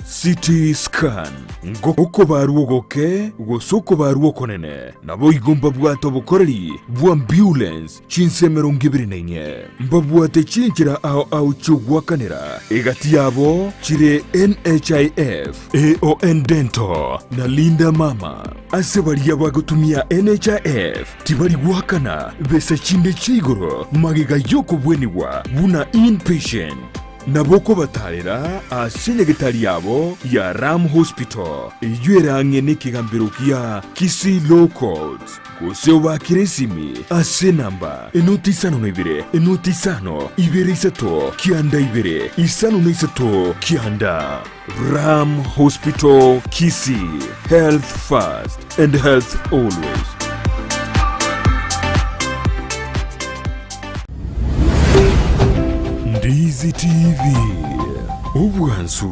CT scan, Okobarwa ogoke gose okobarwa okonene, naboigo mbabwate obokoreri bw'ambulance chinsa 24. Mbabwate chinchera ao ao chi'ogoakanera, egati yabo chire NHIF, AON Dental na Linda Mama. Ase baria bagotumia NHIF tibari goakana besa chinde chia igoro magega y'okobwenigwa buna inpatient. Nabo okobatarera ase nyagetari yabo ya Ram Hospital, eyio ere ang'e nekegambero gia Kisii Law Courts, gose obaakere esimi ase enamba 052 05 23 92 53 9. Ram Hospital Kisii, health first and health always. Ndizi TV, obwansu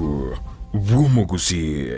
bw'omogusii.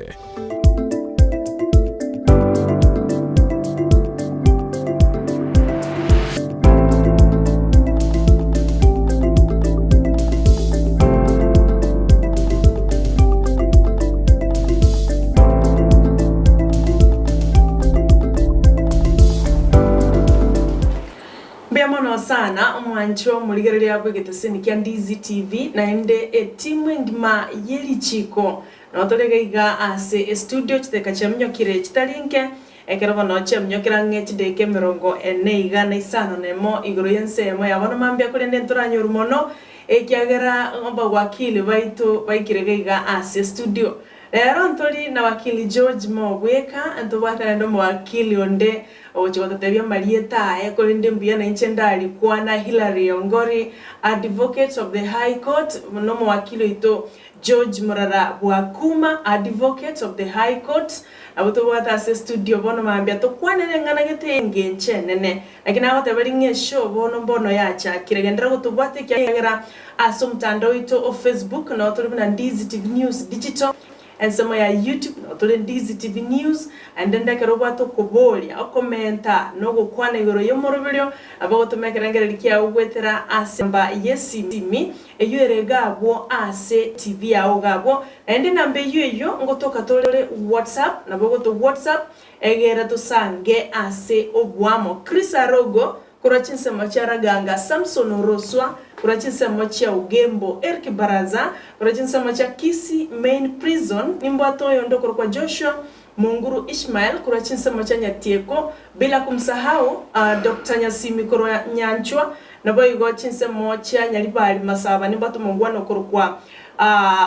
Mbuya mono sana omwanchwa omorigereria bw'egeteseni kia Ndizi TV naende etimu engima ye richiko. Nabo tore iga iga ase estudio chidakika chiaminyokire chitari nke, ekero bono chiaminyokire ang'e chidakika emerongo ene iga na isano nemo igoro y'ensemo ya bono mambia korende ntoranyorwe mono ekiagera abawakili baito baikire iga iga ase estudio. Rero ntori na wakili George Mogweka, ntobwate naende omowakili onde ogochia gototebia amarieta aye korende mbuya nainche ndarikwana Hillary Ongori, Advocate of the High Court, buna omowakili oito George Murara Bwakuma, Advocate of the High Court, nabwo tobwate ase estudio bono mambia tokwanere eng'ana gete engencho enene. Naki nagoteba ring'e eshow bono mbono yachakire. Genderera gotobwata ekiagera ase omotandao oito o Facebook nao tore buna Ndizi TV News Digital, ensemo ya YouTube nao tore Ndizi TV News, naende ndekere obwate okoboria, okomenta, na ogokwana igoro y'omoroberio, nabo ogotoma ekerengererio kiao goetera ase enamba y'esimi Eyio ere iga abwo ase TV yao iga abwo, naende enamba eyio eyio ngotoka tore WhatsApp, nabo ogoto WhatsApp egere tosange ase oboamo. Chris Arogo korwa chinsemo chia Raganga, Samson Oroswa korwa chinsemo chia Ugembo, Eric Baraza korwa chinsemo chia Kisii Main Prison, nimbwate oyonde okorokwa Joshua Munguru Ishmael korwa chinsemo chia Nyatieko, bila kumsahau Doctor Nyasimi korwa Nyanchwa, naboigo chinsemo chia Nyaribari Masaba nimbwate omongwana okorokwa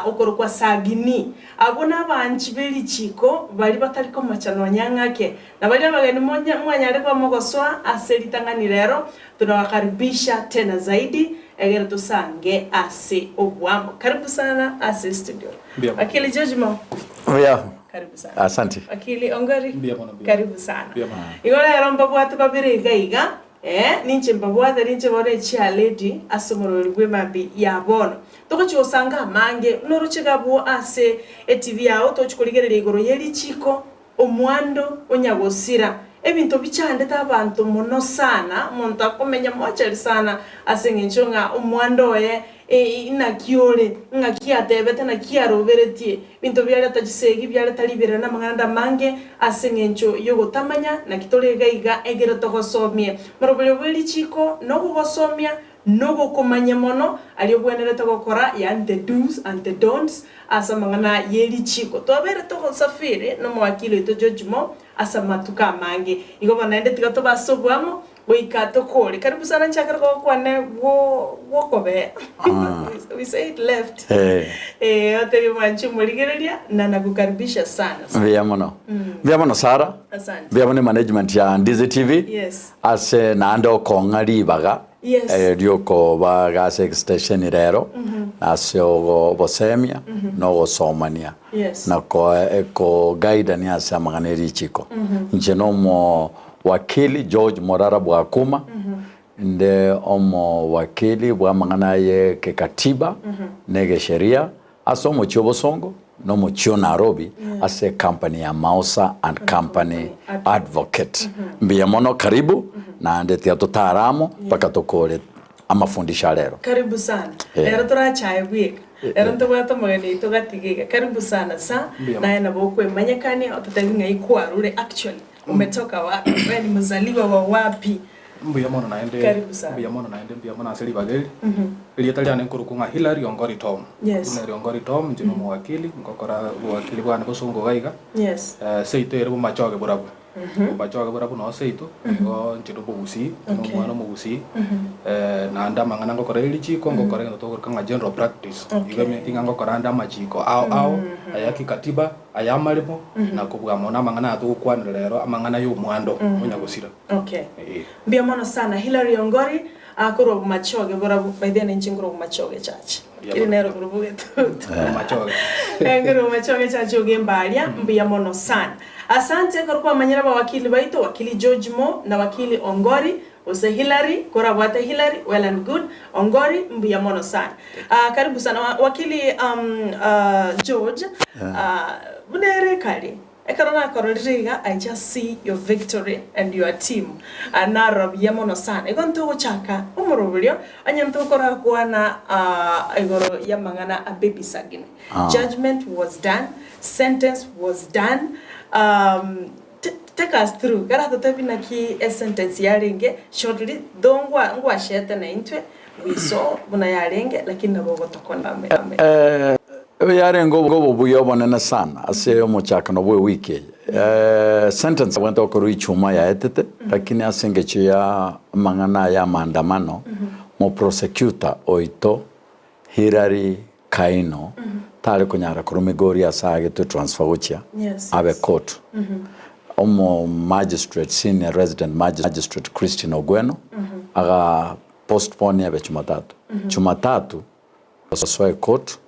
okorokwa Sagini. Abwo nabaanchi be richiiko baria batari komocha nonya ng'ake, na baria abageni mwanyare koba mogosoa ase ritang'ani rero, tunawakaribisha tena zaidi egere tosange ase oboamo. Karibu sana ase studio. Wakili George Mo. Mbuya. Karibu sana. Asante. Wakili Ongori. Mbuya mono, mbuya. Karibu sana. Mbuya mono. Igo rero mbabwate babere iga iga, eh, ninche mbabwate ninche bono echair lady ase omorweri bw'emambi ya bono. Togochia gosanga amange buna oroche iga abwo ase etv yao togochia korigereria igoro ye richiko, omwando onyagosira. Ebinto bichandete abanto mono sana, omonto akomenya mochari sana ase eng'encho ng'a omwando oye inaki ore, ng'aki atebete, naki aroberetie. Ebinto biareta chisegi, biareta riberera na amang'ana ande amange ase eng'encho y'ogotamanya, naki tore iga iga egere togosomie. Moroberio bwe richiko nokogosomia, nogokomanya mono aria obwenerete gokora, yaani the do's and the don'ts, ase amang'ana ye richiko. Twabeire togosafiri nomowakili oito George Moore ase amatuko amange. Igo bono naende tiga tobe ase oboamo goika tokore. Karibu sana nchakere gokwana bwo bwokobee we say it left. Eh, otebie mwanche omorigereria na nakukaribisha sana sana. Mbuya mono. Mbuya mono Sarah. Asante. Mbuya mono management ya Ndizi TV. Yes. Ase naende okong'a ribaga Yes. riokoba iga ase extension rero ase obosemia na ogosomania Yes. na kogaidania ase amang'ana e richiko. Inche na omowakili George Morara Bwakuma, inde omowakili bw'amang'ana ye ekekatiba na egesheria ase omochie o Bosongo na omochie o Nairobi ase ecompany ya Mausa and Company Advocate. Mbuya mono karibu naende tiga totare amo mpaka tokore. amafundisho a rero. Karibu sana. Eh. Rero torachae bweka. Rero ntobwate omogeni oito gatiga iga. Karibu sana sir. Mbuya Naye nabo okwemanyekania ototebi ng'ai kwarure actually. Umetoka wapi? Wewe ni mzaliwa wa wapi? Mbuya mono naende, Karibu sana. mbuya mono naende, mbuya mono ase ribaga eri. Erieta riane nkorokwa ng'a Hillary Ongori Tom. Yes. Hillary Ongori Tom, inche nomowakili, ngokora obowakili bwane bosongo iga iga. Yes. Eh, seito ere bomachoge borabwo. Bomachoge borabwo noo seito, igo inche nomogusii, Okay. nomwana omogusii. Eh, naende amang'ana ngokora ere richiko, ngokora egento togokora ng'a general practice. Okay. Igo emeti ng'a ngokora ande amachiko ao ao, aya kikatiba, aya amaremo, na kobua mono amang'ana aya togokwanera rero, amang'ana ya omwando o nyagosira. Okay. Ee. Mbuya mono sana Hillary Ongori akorwa Bomachoge borabwo by then inche nkorwa Bomachoge church. Mbuya Eri mono. nero korwa bogetutu. Bomachoge. Eh, nkorwa Bomachoge church ogemba aria mbuya mono sana. Asante ekero kwamanyire abawakili baito wakili George Mo na wakili Ongori gose Hillary korabwate Hillary well and good Ongori mbuya mono sana. Ah, karibu sana wakili um, ah, George ah, buna ere kare Ekero nakororire iga, I just see your victory and your team. Narora buya mono sana. Igo ntogochaka omoroberio onye ntokorakwana igoro y'amang'ana a baby Sagini. Judgment was done, sentence was done. Take us through. Karatotebi naki esentence yarenge shortly, though ngwashete naintwe, we saw buna yarenge, lakini nabo ogotokona. Yarenge obobuya obonene sana ase omochakano bw'ewiki eye. Sentence abwenerete gokorwa ichuma yaetete, lakini ase engencho ya amang'ana aya amaandamano, moprosecutor oito Hillary Kaino tare konyara korwa Migori ase agetwe transfer gochia abe court. Omo magistrate, senior resident magistrate Christine Ogweno aga postpone abe Chumatatu. Chumatatu Osoe court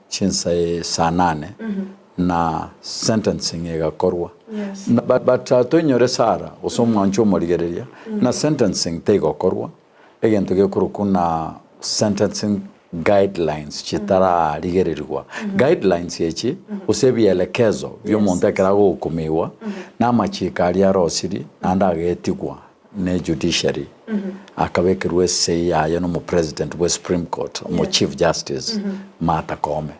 chinsa saa nane na sentencing egakorwa. But toinyore Sarah gose omwancho omorigereria na sentencing teigokorwa egento gekorokwa na sentencing guidelines chitararigererigwa. Guidelines echi gose ebielekezo bia omonto ekero agohukumiwa na amachiko aria arosirie naende agetigwa. ne judiciary akabekerwa esei yaye nomo president bwe supreme court omo chief justice Martha Koome.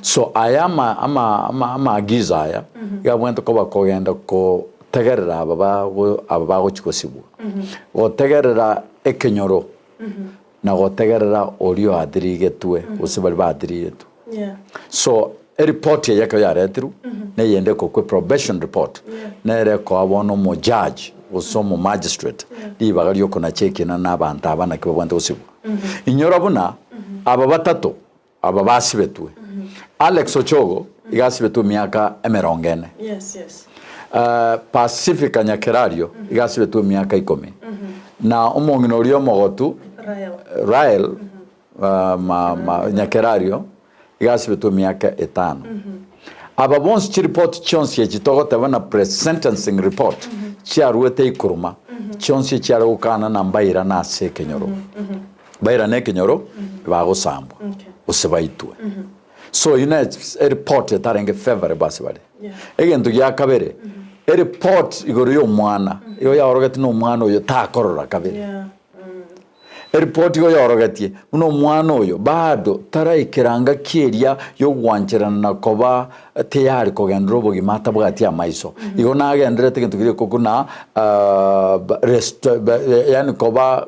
So aya ama ama ama amaagizo aya iga abwenerete koba kogenda kotegerera aba bago aba bagochi gosibwa, gotegerera ekenyoro na gotegerera oria oathirigetwe gose baria baathirigetwe. So eripoti eye ekero yaretirwe, neyende ekokwa eprobation report, nere ekoa bono omojudge gose omomagistrate ribaga riokonacha ekina na abanto aba naki babwenerete gosibwa. Inyora buna aba batato aba basibetwe, Alex Ochogo iga asibetwe emiaka emerongo ene, Pacifica Nyakerario iga asibetwe emiaka ikomi, na omong'ina oria omogotu Rael Nyakerario iga asibetwe emiaka etano. Aba bonsi chiripoti chionsi echi togoteba na pre-sentencing report chiaruete ikuruma chionsi echiare gokana na mbairane ase ekenyoro. Bairane ekenyoro bagosambwa gose baitwe. So eyio ne eripoti etarenge favorable ase bare. Egento gia kabere, eripoti igoro ya omwana, igo yaorogetie na omwana oyo takorora kabere. Eripoti igo yorogetie buna omwana oyo bado taraikera ngaki eria y'ogwancherana na koba tayari kogenderera obogima atabwati amaiso. Igo nagendererete egento keria ekoko na yaani koba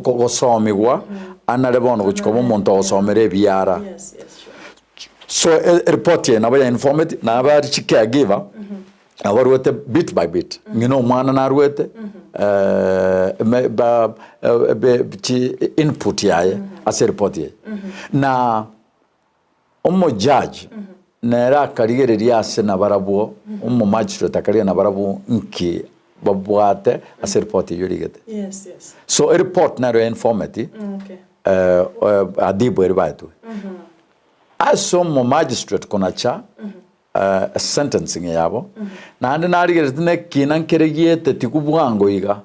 gosomigwa anare bono gochia koba omonto ogosomera ebiara. So eripoti eye nabo ya informeti nabo ari chicaregiver Nabo barwete bit by bit, ng'ina omwana narwete chi input yaye ase eripoti eye. Na omojudge nere akarigereria ase nabarabwo, omomagistrate akarigereria nabarabwo nki babwate ase eripoti eyio erigete. Yes, yes. So eripoti nero ya informeti Okay. adibu eri baetwe. Ase omomagistrate konacha sentencing yabo, naende narigereretie nekina nkere gietetigwe bwango iga,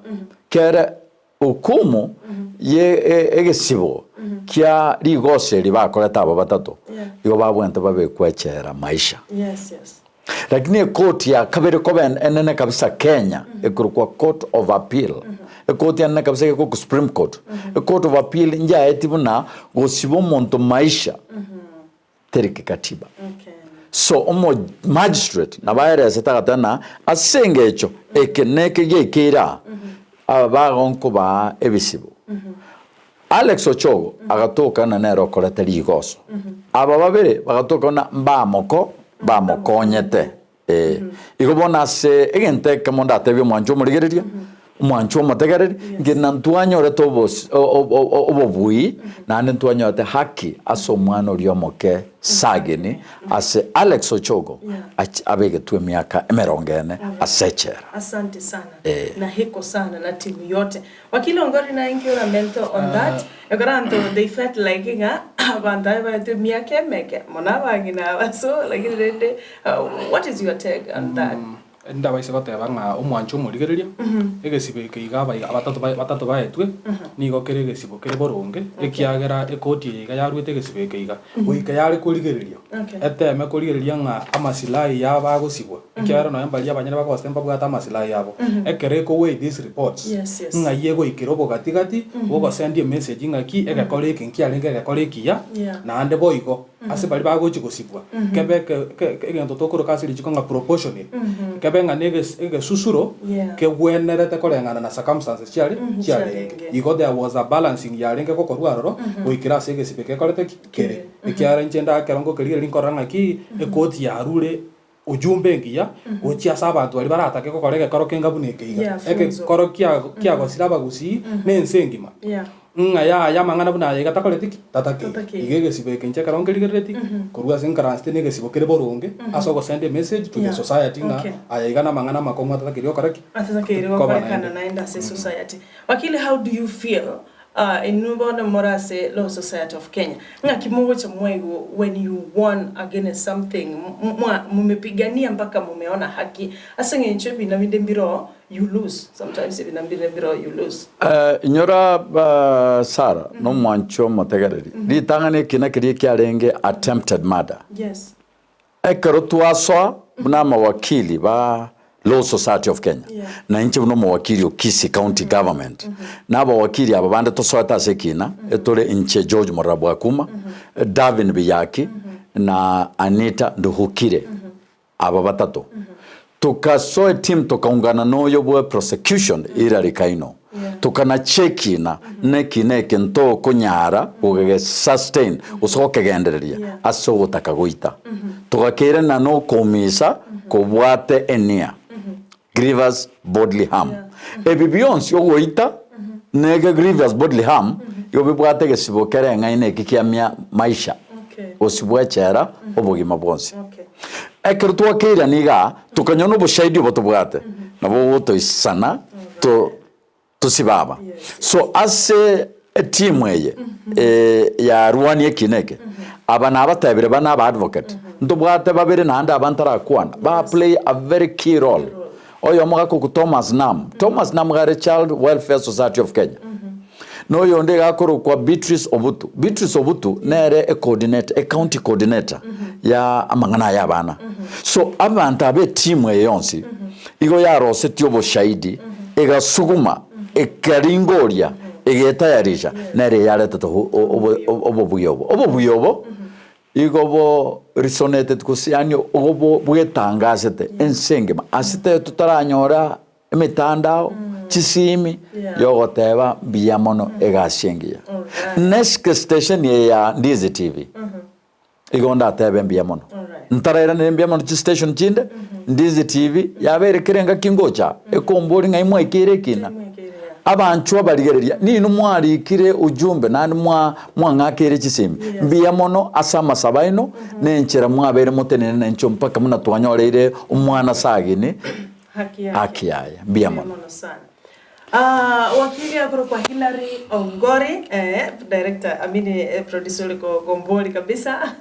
kere hukumu ye egesibo kia rigoso eri bakorete aba batato, igo babwenerete babekwe echela maisha. Lakini ekoti ya kabere koba enene kabisa Kenya ekorokwa Court of Appeal. Ekoti enene kabisa egekorokwa Supreme Court. Ecourt of Appeal njaeti buna gosiba omonto maisha teri kikatiba. So omo magistrate nabo aeresete agateba ng'a ase engecho eke na eke giaikeire aa, aba bagonkobaa ebisibo. Alex Ochogo agatoka ng'a nere okorete rigoso. Aba babere bagatoka buna mbamoko bamokonyete. Ee. Igo bono ase egento ekemo ndatebie omwanchwa omorigereria, omwanchwa omotegereri, inki na ntwanyorete obos obobui, naende ntwanyorete haki ase omwana oria omoke Sagini, ase Alex Ochogo ach abegetwe emiaka emerongo ene ase echela. Asante sana Ee. na heko sana na timu yote Wakili Ongori naye inki oramente on that ekero abanto they felt like ng'a abanto aye baetwe emiaka emeke mono abang'ina aba so lakini rende what is your take on that? Ndabaise goteba ng'a omwancho omorigereria, egesibo eke iga abai abatato baye batato baetwe, nigo kere egesibo kere boronge, ekiagera ekoti eye iga yaruete egesibo eke iga, goika yare korigereria, eteme korigereria ng'a amasilahi ya abagosibwa, ekiagera nonya mbaria abanyene bagosete mbabwate amasilahi abo. Ekero eko weigh these reports, Yes, yes. ng'ai egoikera obogati gati, bogosendia emessage ng'aki egekora eke nkiarenge egekora ekiya, Yeah. naende boigo, ase baria bagochia gosibwa, kebe eke ke egento tokoroka ase richiko ng'a proportionate, kebe ng'a na eges egesusuro Yeah. kegwenerete koreng'ana na circumstances chiare chiarenge. Chiarenge. Igo there was a balancing yarenge gokorwa aroro, goikera ase egesibo ekekorete ki? Kere. Ekiagera inche ndakero ngokerigereria nkorora ng'aki, ekoti yarure ujumbe engiya gochia ase abanto baria baratake gokora egekoro kenga buna eke iga. Yeah, funzo. Egekoro kia kiagosire abagusii na ense engima. Yeah. Ng'a yaya amang'ana buna aya iga takoreti ki? Tatakeiri. Tatakeiri. Iga egesibo eke inche ekero nkerigerereti, korwa ase nkaransete na egesibo kere boronge, ase ogosend emessage to the Yeah. society ng'a Okay. aya iga namang'ana amakong'u atatakeiri gokora ki? Atatakeire Koba gokorekana naende. naende ase society. Wakili how do you feel Inwe bono more ase Law Society of Kenya, ng'aki mogocha mwaigwa when you won against something, mumepigania mpaka mumeona haki, ase eng'encho ebina binde mbiroo you lose, sometimes ebina binde mbiroo you lose. Inyora Sarah nomwanchi omotegereri, ritang'ani ekina keria kiarenge attempted murder. Yes. Ekero twasoa buna amawakili ba Law Society of Kenya, na inche buna omowakili o Kisii County Government, na abawakili aba bande tosoete ase ekina, etore inche George Morara Bwakuma, Davin Biyaki, na Anita Nduhukire, aba batato. Tokasoa etimu tokaungana noyo bwe prosecution Hillary Kaino, tokanacha ekina, na ekina eke ntokonyara gogege sustain gose gokegendereria ase ogotaka goita. Togakeirana nokoumisa kobwate enia, grievous bodily harm. Ebi bionsi ogoita na ege grievous bodily harm igo bibwate egesibo kereng'aine eki kia mia maisha gosibwa echela obogima bwonsi. Ekero twakeirania igaa, tokanyora noboshahidi obo tobwate, nabo bogotoisana to tosibe aba. So ase etimu eye yarwania ekina eke, aba nabatebire bana aba advocate, ntobwate babere naende aba ntarakwana, ba play a very key role. Oyomo gakorokwa Thomas Nam, Thomas Nam iga are Child Welfare Society of Kenya. Na oyonde iga akorokwa Beatrice Obutu. Beatrice Obutu nere e coordinator, e county coordinator ya amang'ana aya abana. So abanto aba etimu eye yonsi igo yarosetie oboshahidi egasuguma ekaringoria egetayarisha nere yaretete obobuya obo. Obobuya obo igo bo resonated gose yaani igo bo bwetangasete ense engima ase totaranyora emetandao, chisimi, yogoteba mbuya mono egasi engiya. Next station eye ya Ndizi TV, igo ndatebe mbuya mono. Ntarairanere mbuya mono chistation chinde, Ndizi TV yabeire kera engaki ngocha ekombori ng'ai mwaikeire ekina. Abanchwa barigereria, ninwe mwarikire ujumbe naende mwa mwang'akeire chisemi. Mbuya mono ase amasabo aino, na enchera mwabeire motenene nainche mpaka buna twanyoreire omwana Sagini. Haki yake. Haki yaye. Mbuya mono. Mbuya mono sana. Ah, wakili akorokwa Hillary Ongori, eh, director, I mean, eh, producer ore ko- gombori kabisa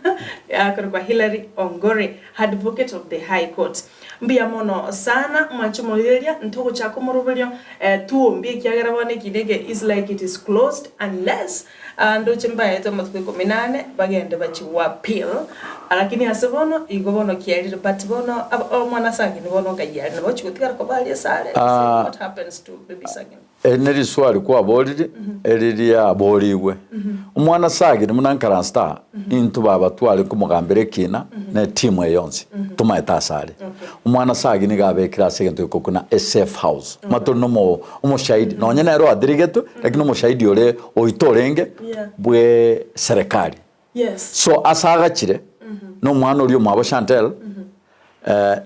akorokwa Hillary Ongori, advocate of the High Court. Mbuya mono sana mwanche omorigereria ntogochaka omoroberio eh, tuombie ekiagera bono ekina eke is like it is closed unless ah, ndoche mbaete amatuko ikomi na ane bagende bachie go appeal. Lakini ase bono igo bono kiarire but bono omwana Sagini bono ngai are nabo ochia gotigara koba aria ase are gose what happens to baby Sagini? Eri neriswali kwaborire, eri riaborigwe. Omwana Sagini buna nkaranste aa, intwe baba tware komogambera ekina na etimu eye yonsi, tomaete ase are. Omwana Sagini iga abekire ase egento gekokuna a safe house. Buna tori na omo omoshahidi, nonye nere oathirigetwe, lakini omoshahidi ore oito orenge bwe serikali. So ase agachire, na omwana oria omwabo Chantel,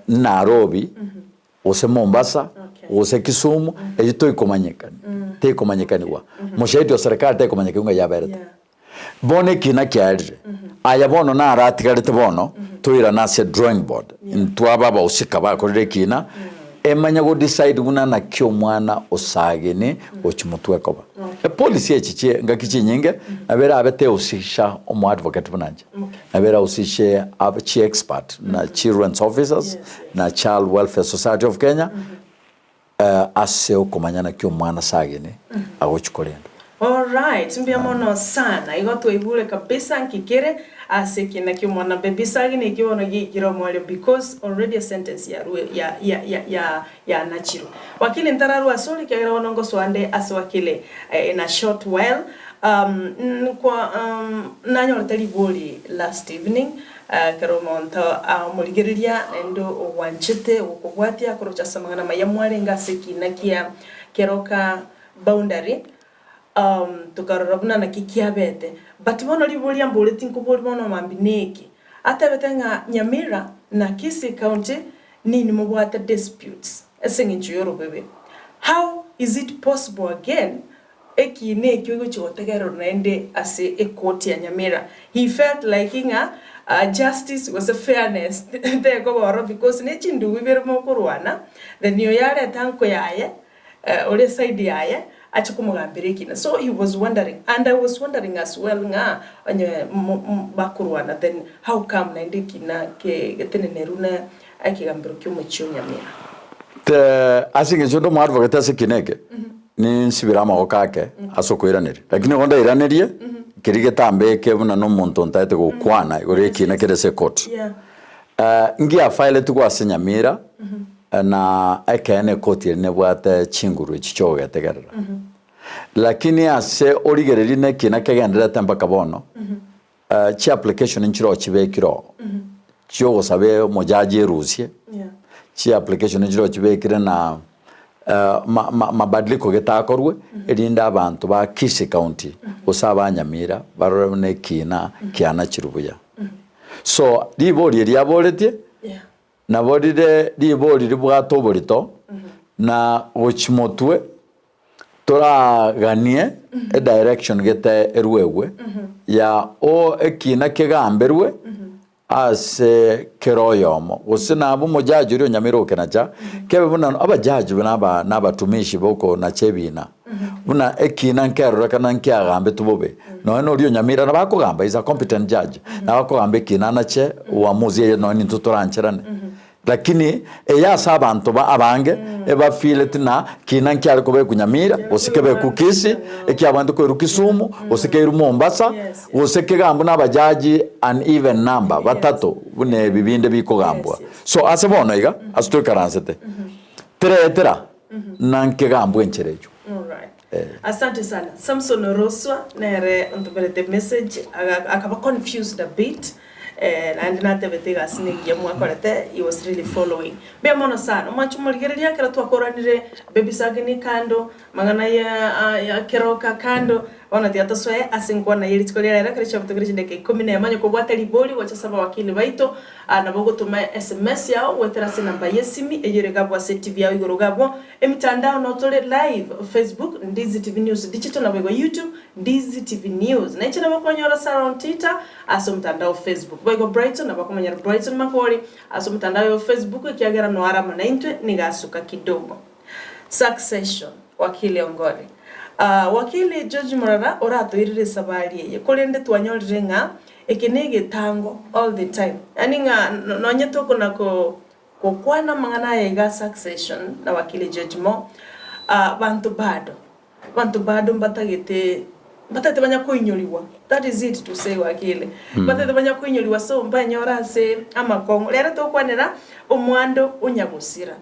Nairobi, gose Mombasa, gose Kisumu, eyio toikomanyekani, tekomanyekanigwa. Moshahidi o serikali tekomanyekaniwa ng'a yaberete. Bono ekina kiarire, aya bono naro atigarete bono, toirane ase drawing board, intwe aba abahusika bakorire ekina, emanye go decide buna naki omwana osageni gochia motwe koba. Epolicy echi chie ngaki chinyinge, nabo erabe tehusisha omo advocate buna inche. Nabo erahusishe ab chi expert na children's officers na Child Welfare Society of Kenya ase okomanya naki omwana sageni agochi korenda. Alright, mbuya mono sana. Igo twaigure kabisa nki kere ase ekina kia omwana baby sagini ekio bono giaikire omoerio because already a sentence yarue ya ya ya ya yanachirwe. Wakili ntararue asore ekiagera bono ngosoa nde ase wakili in a short while. Um, nkwa um, nanyorete ribori last evening Ekero omonto amorigereria naende ogwanchete gokobwatia akoroche ase amang'ana amaya mwarenge ase ekiina kia keroka boundary, tokarora buna naki kiabete. But bono riboria mboreti nkobori bono mambia neke, atebete ng'a Nyamira na Kisii county ninwe mobwate disputes ase eng'encho y'orobebe. How is it possible again Ekiina ekio egochia gotegererwa naende ase ekoti ya Nyamira. He felt like ng'a justice gose fairness tekoba ororo because ne chindugu ibere mokorwana then oyo arete uncle yaye ore eside yaye ache komogambera ekina. So he was wondering and I was wondering as well ng'a onye bakorwana then how come naende ekina getenenerwe na ekegambero kia omochie o Nyamira. Ase eng'encho onde omoadvocate ase ekina eke, Ninsibire amaboko ake ase okoiraneria, lakini nigo ndairanerie keria getambeke buna nomonto ntaete gokwana igoro y'ekiina kere ase ekoti. Ngiafaeretigwe ase Nyamira, na ekeene ekoti eria nebwate chinguru echi chiogogetegerera. Lakini ase origereria na ekiina kegendererete mpaka bono, Chiapplication nchiroo chibekire oo, chiogosaba omojaji erusie, chiapplication nchiroo chibekire na mabadiliko gete akorwe, erinde abanto ba Kisii county gose aba Nyamira barore buna ekina kianachirwe buya. So ribori eri aboretie, nabo rire ribori ribwate oborito, na gochia motwe. Toraganie edirection gete eruegwe ya o ekina kegamberwe ase kera oyomo, gose nabo omojaji oria onyamire okenacha, kebe buna abajaji buna aba nabatumishi bokonacha ebina, buna ekina nkerorekana nkiagambetwe bobe, nonya na oria onyamire nabo akogamba, is a competent judge, nabo akogamba ekina anache uamuzi eye nonya intwe torancherane. Lakini eye ase abanto ba abange ebafileti na kina nkiare kobekwa Nyamira, gose kebekwe Kisii, ekiabwate koirwa Kisumu, gose keirwe Mombasa, gose kegambwe na abajaji an even number batato buna ebi binde bikogambwa. So ase bono iga, ase toikaransete, teretera na nkegambwe enchera eyio. Alright. Asante sana. Samson Oroswa nere ontomerete message akaba confused a bit eh, naende natebete egasi nengiya mwakorete he was really following. Mbuya mono sana. Omwanche omorigereria ekero twakoranire baby sagini kando, mang'ana ya ya keroka kando, bono tiga tosoe ase enkwana ye rituko ria rero ekero chiabutokire chidakika ikomi na emo onye kobwate ribori gocha ase abawakili baito ah, nabo ogotoma sms yao goetera ase enamba ye esimi eyio ere gabwo ase etibi yao igoro gabwo Emitandao notore live, Facebook, Ndizi TV News Digital naboigo YouTube, Ndizi TV News. Na inche nabo okonyora Sarah on Twitter ase omotandao o Facebook. Boigo Brighton nabo okomonyora Brighton Makori ase omotandao o Facebook ekiagera noare amo naintwe nigo asuka kidogo. Succession, Wakili Ongori. Ah, Wakili George Murara oratoirire esabari eye korende twanyorire ng'a eke negetango all the time. Yaani ng'a nonye tokona ko Gokwana amang'ana aya iga succession na wakili George Mo, abanto bado, abanto bado mbatagete Mbatete banya koinyorigwa, that is it to say wakili. Mbatete banya koinyorigwa so mbanyore ase amakong'u. Rero tokwanera omwando o nyagosira.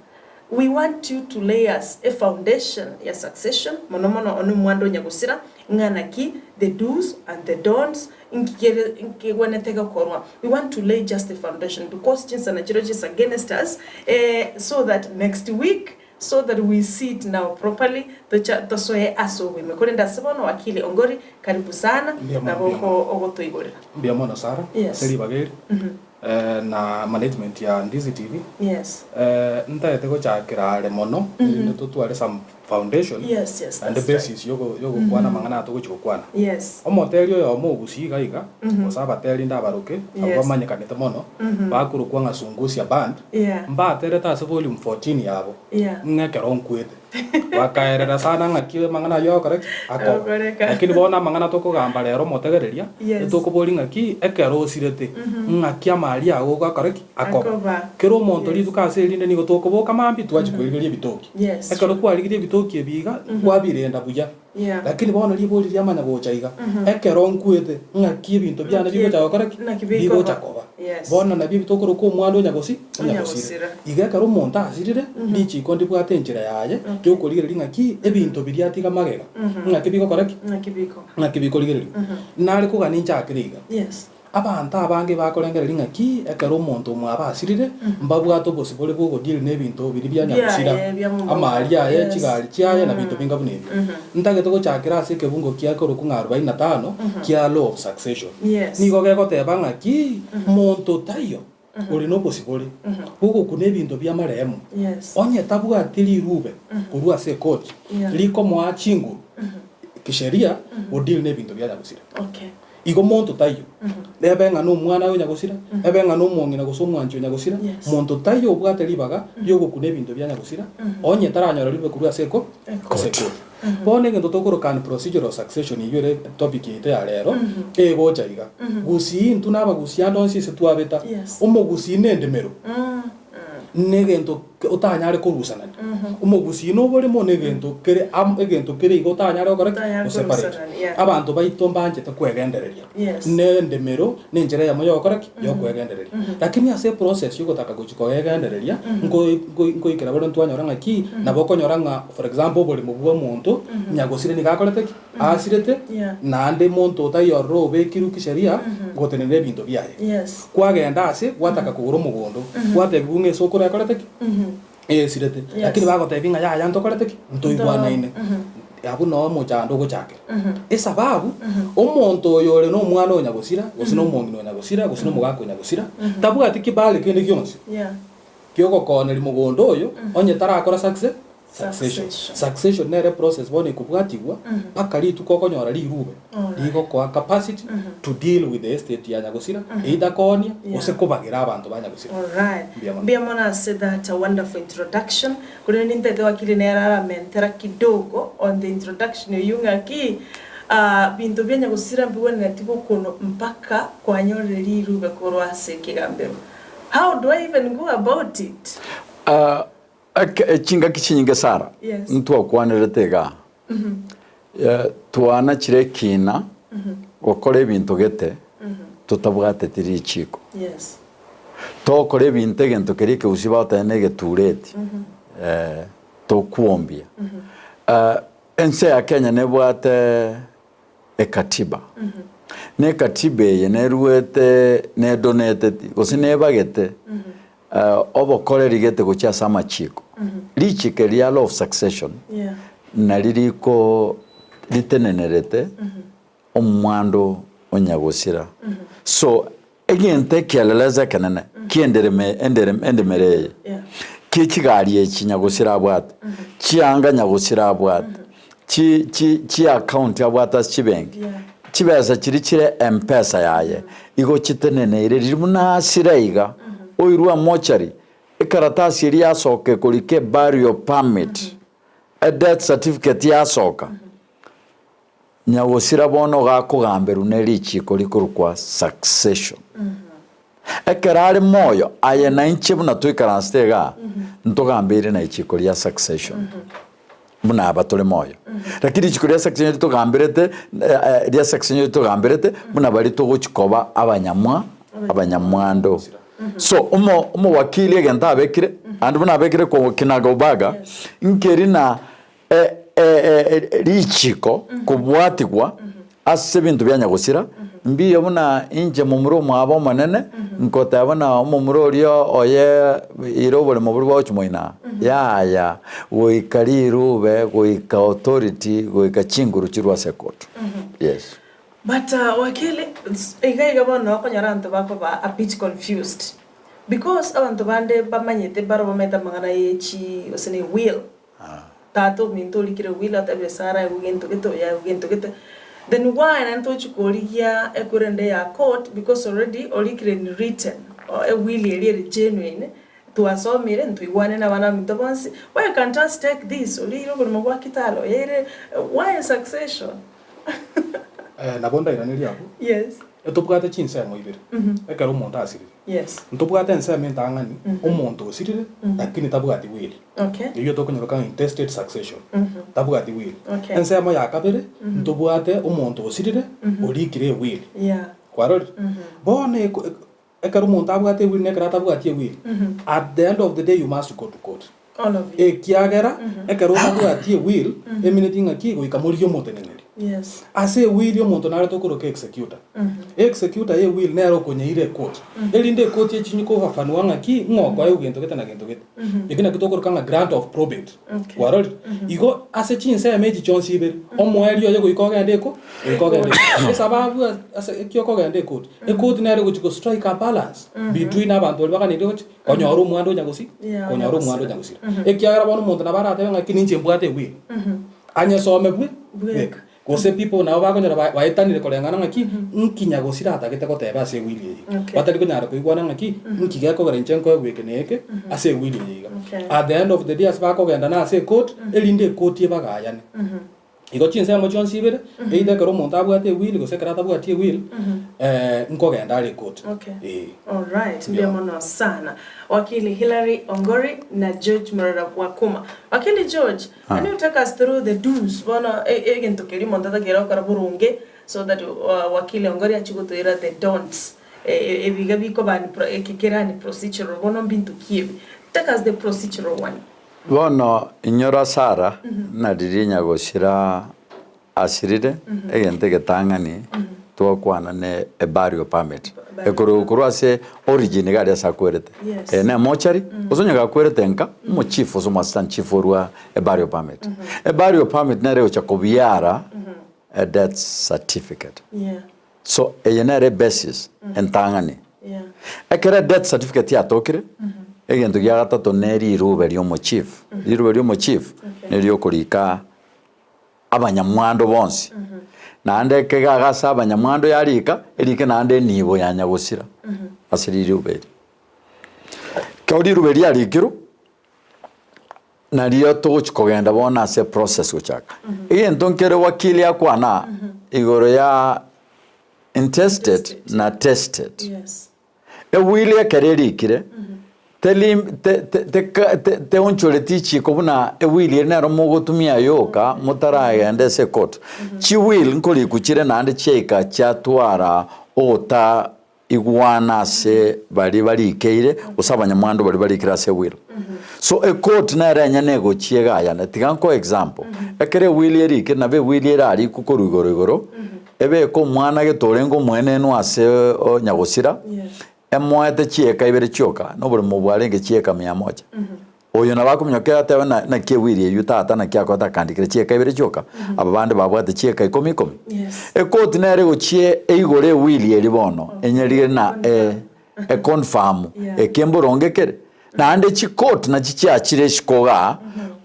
We want you to lay us a foundation ya succession, mono mono one omwando o nyagosira, ng'a naki the do's and the don'ts, nki kere nkegwenerete gokorwa. We want to lay just a foundation because chinsana chirochio is against us, so that next week So that we see it now properly, tocha tosoe ase oboime. Korende ase bono wakili Ongori, karibu sana, Mbuya mono, nabo mbuya mono. oko ogotoigorera. Mbuya mono Sarah, Yes. ase ribaga eri, eh, na management ya Ndizi TV. Yes. Eh, ntaete gochakera are mono, erinde totware some foundation, Yes, yes, naende that's right. basis yogo yogokwana amang'ana aya togochi gokwana. Yes. Omoteri oyomo ogusii iga iga, gose abateri ndabaroke, abwo Yes. bamanyekanete mono, bakorokwa ng'a Sungusia Band, Yeah. Mbaterete ase volume 14 yabo, Yeah. ng'a ekero nkwete. Bakaerera sana ng'aki amang'ana ayio agokora ki? Akoba. Agokoreka. Lakini bono amang'ana tokogamba rero omotegereria, Yes. etokoboria ng'aki ekero osirete, ng'aki amari ago ogakora ki? Akoba. Akoba. Kera omonto Yes. rituko ase erinde nigo tokoboka mambia twachia koerigeria ebitoki. Yes. Ekero kwarigirie ebitoki ebi iga, kwabirenda buya. Yeah. Lakini bono ribori riamanya gocha iga, ekero nkwete, ng'aki ebinto biane Ng'aki- bigocha gokora ki? ng'aki bikoba. Bigocha koba. Yes. Bono nabio ebi tokoroka omwana onyagosi onyagosire. Onyagosira. Iga ekero omonto asirire, richiko ndibwate enchera yaye yokorigereria ng'aki ebinto biria atiga magega, ng'aki bigokora ki? Ng'aki bikoba. Ng'aki bikorigereriwa. Nare kogania inchakere iga. Yes. Abanto abange bakorengereria ng'aki ekero omonto omwabo asirire, mbabwate obosibore bw'ogodeal nebinto biria bia nyagosira, Biaye, bia momura. amari aye, Yes. chigari chiaye, na binto binga buna ebio. Ntagete gochakera ase ekebungo kia korokwa ng'a arobaini na tano kia law of succession. Yes. Nigo gegoteba ng'aki monto taiyo ore nobosibore bw'ogokuna ebinto bia marehemu, Yes. onye tabwati rirube korwa ase ekoti Yeah. rikomoa chinguru kisheria godeal nebinto bia nyagosira. Okay. Igo monto taiyo, ebe ng'a nomwana oye nyagosira, ebe ng'a nomong'ina gose omwanchi o nyagosira, Yes. monto taiyo obwate ribaga ri'ogokuna ebinto bia nyagosira, onye taranyora ribe korwa ase eko ase ekoti. Bono egento tokoroka an procedural succession eyio ere topic yaito ya rero, egocha iga. Gusii intwe na abagusii ande onsi ase twabeta, Yes. omogusii nendemero. Negento otanyare korusanania. Omogusii noborimo negento kere am egento kere igo otanyare gokora ki? Otanyare Goseparate. korusanania, yeah. Abanto baito mbanchete kwegendereria. Yes. Nendemero nenchera eyemo yogokora ki? Yokwegendereria. Lakini ase eprocess yogotaka gochi koegendereria, nko nko nkoikera bono ntwanyora ng'aki, nabo okonyora ng'a for example oboremo bwa omonto, nyagosire nigo akorete ki? Asirete, Yeah. naende monto otaiyo ororo obekirwe kisheria, gotenenera ebinto biaye. Yes. Kwagenda ase gwataka kogora omogondo, gwatebigwa ng'a esokoro yakorete ki? Esirete. Yes. Lakini bagotebia ng'a yaya ntokorete ki? Ntoigwanaine. Abwo noo omochando ogochakera. Esababu, omonto oyo ore na omwana o nyagosira, gose na omong'ina o nyagosira, gose na omogaka o nyagosira, tabwati kibali kende gionsi Yeah. kiogokooneria mogondo oyo, onye tarakora succe succession. Succession. Succession nere process bono ekobwatigwa mpaka rituko okonyora rirube Alright. rigokoa capacity to deal with the estate ya nyagosira either koonia Yeah. gose kobagera abanto ba nyagosira. Alright. Mbuya mono. Mbuya mono ase that wonderful introduction. Korende nintete wakili nere aramentera kidogo on the introduction eyio ng'aki ah, binto bia nyagosira mbigwenereti gokonwa mpaka kwanyorire rirube korwa ase ekegambero. How do I even go about it? Ah, Eke- Chingaki chinyinge Sara, Yes. ntwakwanerete igaa, Eh, twanachire ekina gokora ebinto gete totabwateti richiko. Yes. Tokora ebinto egento keria ekegusii bagoteba na egetureti eh, tokwombia. Eh, ense ya Kenya nebwate ekatiba. Na ekatiba eye neruete nedoneteti gose nebagete obokoreri gete gochia ase amachiko. Richiko eri ria law of succession Yeah. nari riko ritenenerete omwando o nyagosira. So egento ekielelezo ekenene kiendereme endereme endemero eye Yeah. kie chigari echi nyagosira abwate, chianga nyagosira abwate, chi chi chiaccount abwate ase chibenki, Yeah. chibesa chiria chire mpesa yaye, igo chiteneneire riria buna asire iga, oirwe mochari, ekaratasi eria yasoka ekorika eburial permit, edeath certificate yasoka, nyagosira bono iga akogamberwa ne richiko rikorokwa succession. Ekero are moyo, aye na inche buna toikaransete igaa, ntogambeire na richiko ria succession. Buna aba tore moyo. Lakini rituko ria succession ritogamberete ria succession ritogamberete buna baria togochi koba abanyamwa abanyamwando. So omo omowakili egento abekire ande buna abekire ko kinaga ubaga nkeri na richiko kobwatigwa ase ebinto bia nyagosira, mbiyo buna inche momura omwabo omonene, nkoteba buna omomura oria oye ira oboremo boria bwagochia moino aa, yaya, goika rirube, goika authority, goika chinguru chirwe ase ekotu. Yes. But wakili, iga iga bono okonyora abanto bakoba a bit confused, because abanto bande bamanyete barobwo bamaete amang'ana ye chi gose ne will. Tata ominto orikire will atebire Sarah aigwe gento gete oyo aigwe gento gete then why naende tochi korigia ekorende ya court because already orikire in written e will eria ere genuine twasomire ntoigwane na abana baminto bonsi why can't us take this oriire oborimo bwa Kitale oyeire why succession. Nabo ndairanerie abwo. Yes. Etobwate chinsemo ibere ekero omonto asirire. Yes. Ntobwate ensemo entang'ani, omonto osirire lakini tabwati will. Okay. Eyio tokonyoroka ng'a intestate succession. Tabwati will. Okay. Ensemo ya kabere, ntobwate omonto osirire orikire ewill. Yeah. Kwarorire? Bono eko- ekero omonto abwate ewill na ekero atabwati ewill, at the end of the day you must go to court. All of you. Ekiagera ekero otabwati ewill, emineti ng'aki goika morigie omoteneneri. Yes. Ase ewill omonto nare tokoroka executor. Executor ye will nere okonyeira ekoti. Erinde ekoti echinye kofafanua ng'aki ng'a okoegwa gento gete na gento gete. Eki nakio tokoroka ng'a grant of probate. Okay. Kwarorire? Igo ase chinsemo echi chionsi ibere, omoerio oye goika ogende eko goika ogende ekoti. Esababu ase eki okogenda ekoti, ekoti nere egochi go strike a balance between abanto baria baganetie gochi konyora omwando onya gosi Yeah, konyora onya omwando gosira. onya gosira. Ekiagera bono omonto nabo aratebe ng'aki ninche mbwate ewill. Anyesome bwe Bweka. bweka. Gose people nabo bakonyora ba baetanire koreng'ana ng'aki, nki nyagosira atagete goteba ase ewili eye. Okay. Batari konyara koigwana ng'aki, nki gekogera inche nkoegwa eke na eke ase ewili eye iga. Okay. At the end of the day ase bakogenda na ase ecourt, erinde ecourt ebagayane. Igo chinsemo chionsi ibere, either ekero omonto abwate ewili gose ekero atabwati ewili, nkogenda are ecourt. Okay. Eeh. Alright, mbuya mono sana. Wakili Hillary Ongori na George Murora Bwakuma. Wakili George, Can you take us through the do's bono egento keria omonto atakeire gokora boronge so that wakili Ongori achie gotoira the don'ts ebiga bikoba eke kere unprocedural bono mbinto ki ebi? Take us the procedural one. Bono inyora Sara na riria nyagosira asirire egento egetang'ani twakwana ne eburial permit ekorwa korwa ase origin iga aria ase akwerete Yes. eye ne emochari gose onye gakwerete nka omochief gose omoassistant chief orwa eburial permit. Eburial permit nere egocha kobiara edeath certificate. Yeah. So eye nere ebasis entang'ani. Yeah. Ekero edeath certificate yatokire, egento gia gatato ne rirube ria omochief. Rirube ria omochief Okay. neriokorika abanyamwando bonsi, naende ekegaga ase abanyamwando yarika, erike naende enibo ya nyagosira ase riruba eri. Ekero riruba eri riarikirwe, nario togochi kogenda bono ase eprocess gochaka. Egento nkere wakili akwana aa, igoro ya intestate na testate. Yes. Ewili ekero erikire, teonchoreti richiko buna ewili eri nero mogotumia yoka motaragenda ase ecourt. Chiwill nkorikwa chire naende chiaika chiatwara ogotaigwana ase baria barikeire gose abanyamwando baria barikire ase ewill. So ecourt nere enyene egochia egayane. Tiga nkoe example, ekero ewili erikire nabo ewili erarikwe korwa igoro igoro, Ebeke omwana gete orenge omoenenu ase nyagosira, emoete chieka ibere chioka, na oboremo bwarenge chieka mia moja. Oyo nabo akominyoka atebe na naki ewiri eyio tata naki akorete akandikera chieka ibere chioka, aba bande babwate chieka ikomi ikomi. Ekoti nere egochia eigore ewili eria bono, enyerigere na econfirm eke mboronge kere. Naende chicourt nachi chiachire isiko igaa,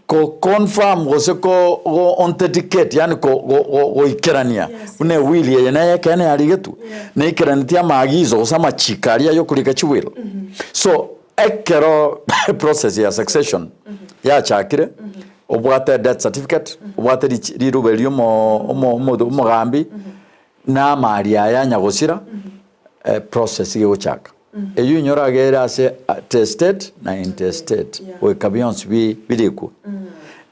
ko confirm gose ko go authenticate yaani ko go go goikerania buna ewill eye neye ekeene yarigetwe, neikeranetie amaagizo gose amachiko aria yokorika chiwill. So, ekero process ya succession yachakire, obwate death certificate, obwate richi rirube ria omo omo omo omogambi, na amari aya anyagosira, process gegochaka. Eyio inyore agere ase testate na intestate, goika bionsi bi birikwe.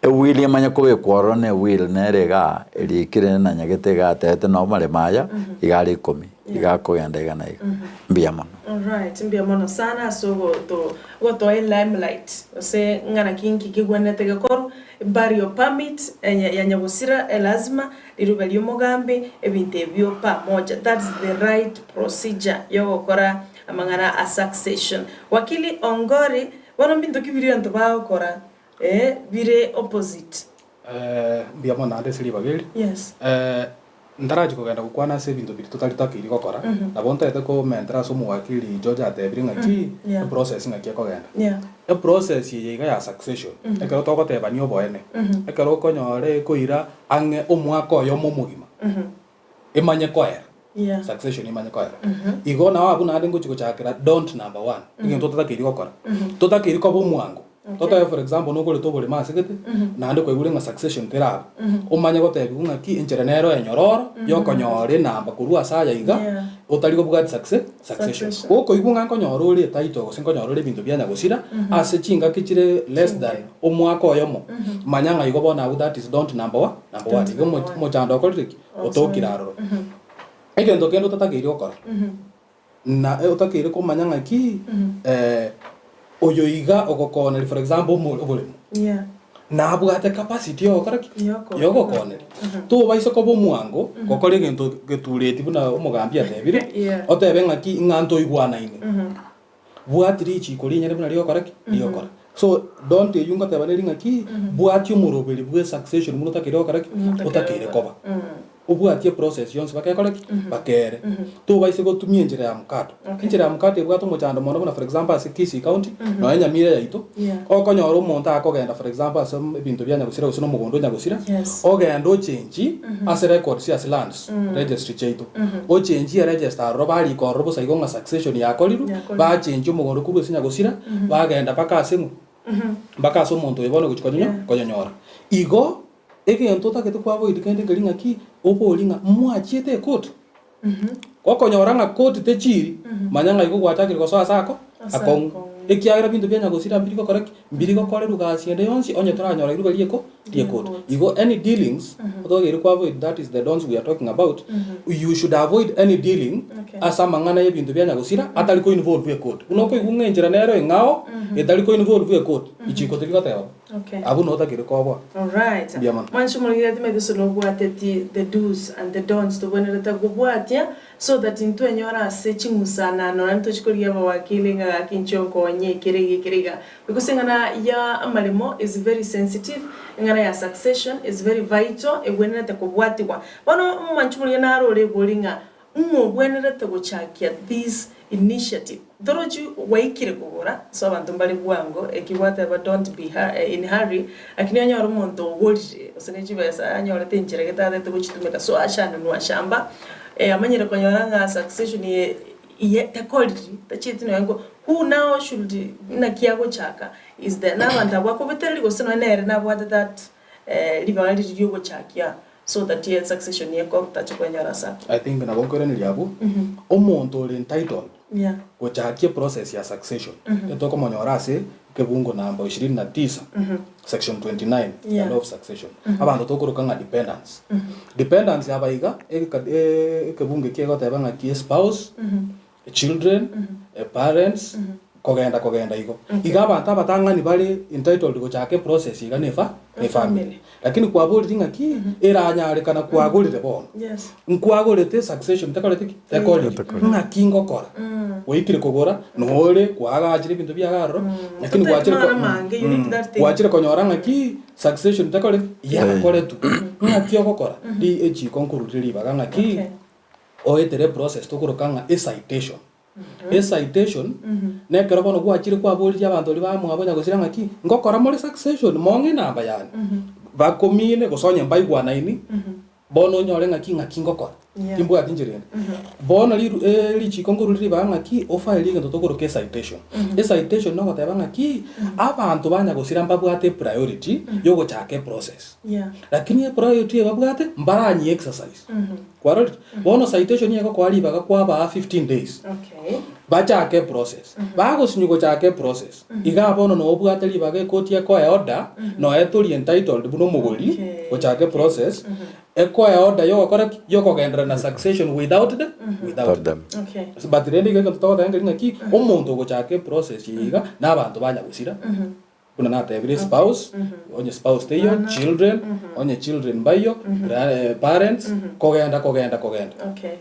Ewili emanye kobekwa ororo na ewili nere igaa erikire na nyagete iga atebete na amaremo aya iga are ikomi iga akogenda iga na iga. Mbuya mono. Alright, mbuya mono sana ase ogoto ogotoa elimelight gose ng'a naki nki kegwenerete gekorwe, burial permit enya ya nyagosira elazima, riruba riomogambi, ebinto ebio pamoja. That's the right procedure yogokora amang'ana a succession. Wakili Ongori, bono mbinto ki biria abanto bagokora eh bire opposite? Mbuya mono naende ase ribaga eri. Yes. Ntarachia kogenda gokwana ase ebinto biria totari takeiri gokora, nabo ntaete komentera ase omowakili George atebire ng'aki eprocess ng'aki ekogenda. Eprocess eye iga ya succession, ekero togotebania oboene, ekero okonyora ekoira ang'e omwaka oyomo omogima, emanye koera, succession emanye koera. Igo nabo abwo naende ngochia gochakera don't number one, egento totakeiri gokora, totakeiri koba omwango. Totabe for example nogorete oboremo ase gete, naende kwaigure ng'a succession terabe, omanye gotebiwa ng'aki enchera nero enyororo yokonyora enamba korwa ase aya iga, otari kobwati succe succession. Gokoigwa ng'a nkonyora ore etitle gose nkonyora ore ebinto bia nyagosira, ase chingaki chire less than omwaka oyomo, manya ng'a igo bono abwo that is don't number one number one. Igo omo omochando okorire ki? Otokire aroro. Egento kende otatakeiri gokora. Na otakeire komanya ng'aki oyo iga ogokooneria for example oboremo, nabwate capacity yogokora ki? Yogokooneria. Tobaisa koba omwango gokora egento getureti buna omogambi atebire, otebe ng'aki ng'a ntoigwanaine. Bwati richiko rinyene buna rigokora ki? Rigokora. So don't eywo ngoteba neri ng'aki, bwatia omoroberi bwe succession buna otakeire gokora ki? Otakeire koba. Obwatie eprocess yonsi bakekore ki? Bakere. Tobaise gotumia enchera ya mkato. Enchera ya mkato ebwate omochando mono buna for example ase Kisii county, nonya Nyamira yaito, okonyora omonto akogenda for example ase ebinto bia nyagosira gose na omogondo o nyagosira, ogende ochenchi ase records ase lands registry chiaito. Ochenchi eregister aroro barika ororo bosa igo ng'a succession yakorirwe, bachenchi omogondo korwa ase nyagosira, bagenda mpaka ase ng'o? Mpaka ase omonto oyo bono ogochia konyonyo konyonyora. Igo. Egento otagete kwavoid kende nkeri ng'aki, oborie ng'a mwachiete ekoti? Gokonyora ng'a koti techiri, manya ng'a igo gwachakire gosoa ase ako akong'u. Ekiagera binto bia nyagosira mbiri gokora ki? Mbiri gokorerwa gasi ende yonsi onye toranyora riruba rieko riekoti. Igo any dealings otogeire kwavoid that is the dons we are talking about, you should avoid any dealing ase amang'ana y'ebinto bia nyagosira atari ko involve ekoti. Buna okoigwa ng'a enchera nero eng'ao etari ko involve ekoti, ichiko terigoteba bo. Okay. Abwo noo otakeire koboa. Alright. Mbuya mono. Mwanche omorikire timanyeti gose nobwateti the do's and the don'ts tobwenerete kobwatia so that intwenyore ase ching'usanano naende tochi korigia abawakili ng'a gaki inche onkonye ekere iga ekere iga because eng'ana ya amaremo is very sensitive, eng'ana ya succession is very vital egwenerete kobwatigwa. Bono omwanche omorikire naro ore ebori ng'a Ng'o obwenerete gochakia this initiative? Torochi gwaikire kogora so abanto mbare bwango eki gwateba don't be in hurry lakini onyore omonto ogorire gose ne chibesa anyorete enchera gete atagete gochitumeka so ashanunua shamba amanyire konyora ng'a succession eye iye tekoriri tachieti nonya nko who now should naki agochaka is there na abanto abwo akobetereria gose nonya nere nabwate that ribaga riria riogochakia So that ye succession ye ko tache kwenyora ase ako. I think nabo nkoiraneria abwo, omonto ore entitled Yeah. gochakia eprocess ya succession, etokomonyora ase ekebungo namba ishirini na tisa, section 29 ya Yeah. law of succession, abanto tokoroka ng'a dependants. Dependants aba iga, egeka ekebungo eki egoteba ng'a ki spouse, children, parents, kogenda kogenda igo. Iga abanto abatang'ani bare entitled gochaka eprocess iga ne efa ne efamily. Lakini kwaboriri ng'aki eranyarekana kwagorire bono. Yes. Nkwagorete succession tekoreti ki? Tekoriri. Ng'aki ngokora? Oikire kogora nore kwagachire ebinto biago aroro lakini Totaeti gwachire ko mang'ana mange, you need that thing. gwachire konyora ng'aki succession tekoreti yakoretwe. Ng'aki ogokora? Ri echiko nkorurire ribaga ng'aki Okay. Oetere eprocess tokoroka ng'a ecitation. Ecitation, nekero bono gwachire kwaboririe abanto baria bamwabo nyagosira ng'aki, ngokora more succession, mong'e enamba yane. Bakomine gose onye mbaigwanaini, bono onyore ng'aki ng'aki ngokora. Yeah. Timbwati inchera ende. Bono riru richiko nkorwa rire ribaga ng'aki, ofaerie egento tokoroka ecitation. Ecitation nogoteba ng'aki, abanto ba nyagosira mbabwate epriority yogochaka eprocess. Yeah. Lakini epriority eye babwate, mbaranyie exercise. Kwarorire? Bono citation egokoa ribaga kwabaa 15 days. Okay. Bachake eprocess. Bagosinywa gochaka eprocess, igaa bono noo obwate ribaga ekoti ekoe order, noe tori entitled buna omogori Okay. gochaka eprocess, Ekoe order yogokora ki? Yokogenderera na succession without the without them. Okay. But rende iga egento togoteba nkeri ng'aki, omonto ogochaka eprocess eye iga, na abanto ba nyagosira, buna natebire spouse, onye spouse teiyo, children, onye children mbaiyo, parents, kogenda kogenda kogenda. Okay.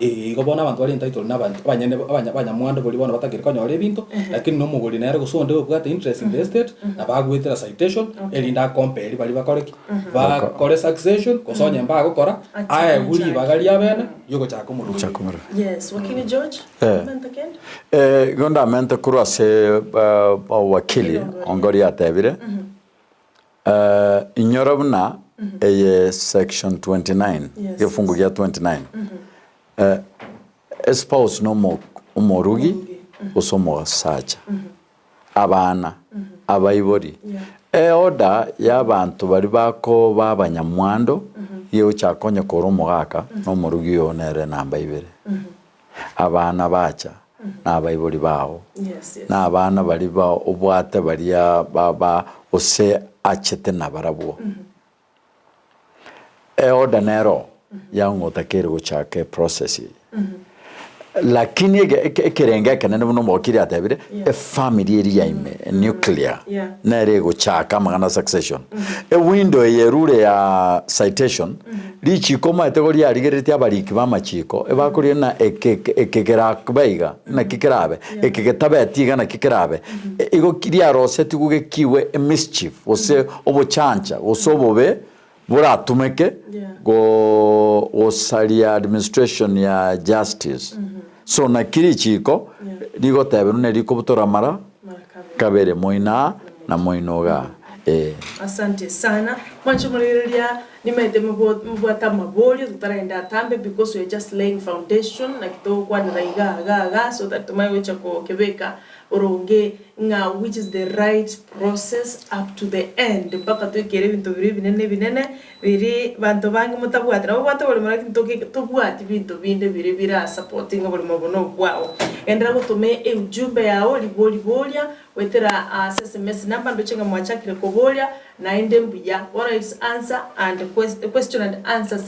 Ee, igo bono abanto bare entitled na abanto abanyene abanya abanyamwando boria bono batagere konyora ebinto, lakini na omogori nere gose onde obwate interest in the estate, nabo agoetera citation, erinde akomperi baria bakore ki? Bakore succession, gose onye mbagokora, aegwe ribaga ria bene riogochaka omorwani. Gochaka omorwani. Yes, wakili George, Eh. comment again. Eh, igo ndamente korwa ase eh, wakili Ongori. Ongori atebire, Eh, inyora buna eye section 29 Yes. egefungu gia 29 eh, espouse nomo omorugi Omorugi. gose omosacha abana abaibori Yeah. eorder ya abanto baria bakoba abanyamwando yegochaka onye kore omogaka na omorugi oyo nere namba ibere abana bacha na abaibori bao Yes, yes. na abana baria ba obwate baria ba ba gose achete nabarabwo. Eorder nero ya ng'a otakeire gochaka eprocess eye. Lakini ege eke ekerengo ekenene buna omowakili atebire, Yeah. efamiri eria ime enuclear Yeah. nere egochaka amang'ana succession. Ewindow eye erure ya citation, richiko omanyete igo riarigereretie abariki ba amachiko, ebakoria ng'a eke eke eke kerabe iga, naki kerabe, eke getabeti iga naki kerabe. Igo ki riarosetigwe gekiwe emischief gose obochancha gose obobe boratumeke Yeah. go gosaria administration ya justice. So naki richiko Yeah. rigoteberwa ne rikobutora mara Mara kabere. kabere moino aa na moino igaa eh. Asante sana mwanche omorigereria nimaete mobo- mobwate amaborio totaragenda atambe because we are just laying foundation naki togokwanera iga iga iga so that tomanye gocha kokebeka Oronge ng'a which is the right process up to the end mpaka toikere ebinto biria ebinene ebinene biri banto bange motabwati nabo obwate oboremo lakini toki tobwati binto binde biria bira supporting oboremo obo nobwao. Genderera gotoma eujumbe yao ribori boria goetera ase sms number ndoche ng'a mwachakire koboria naende mbuya bono it's answer and question and answer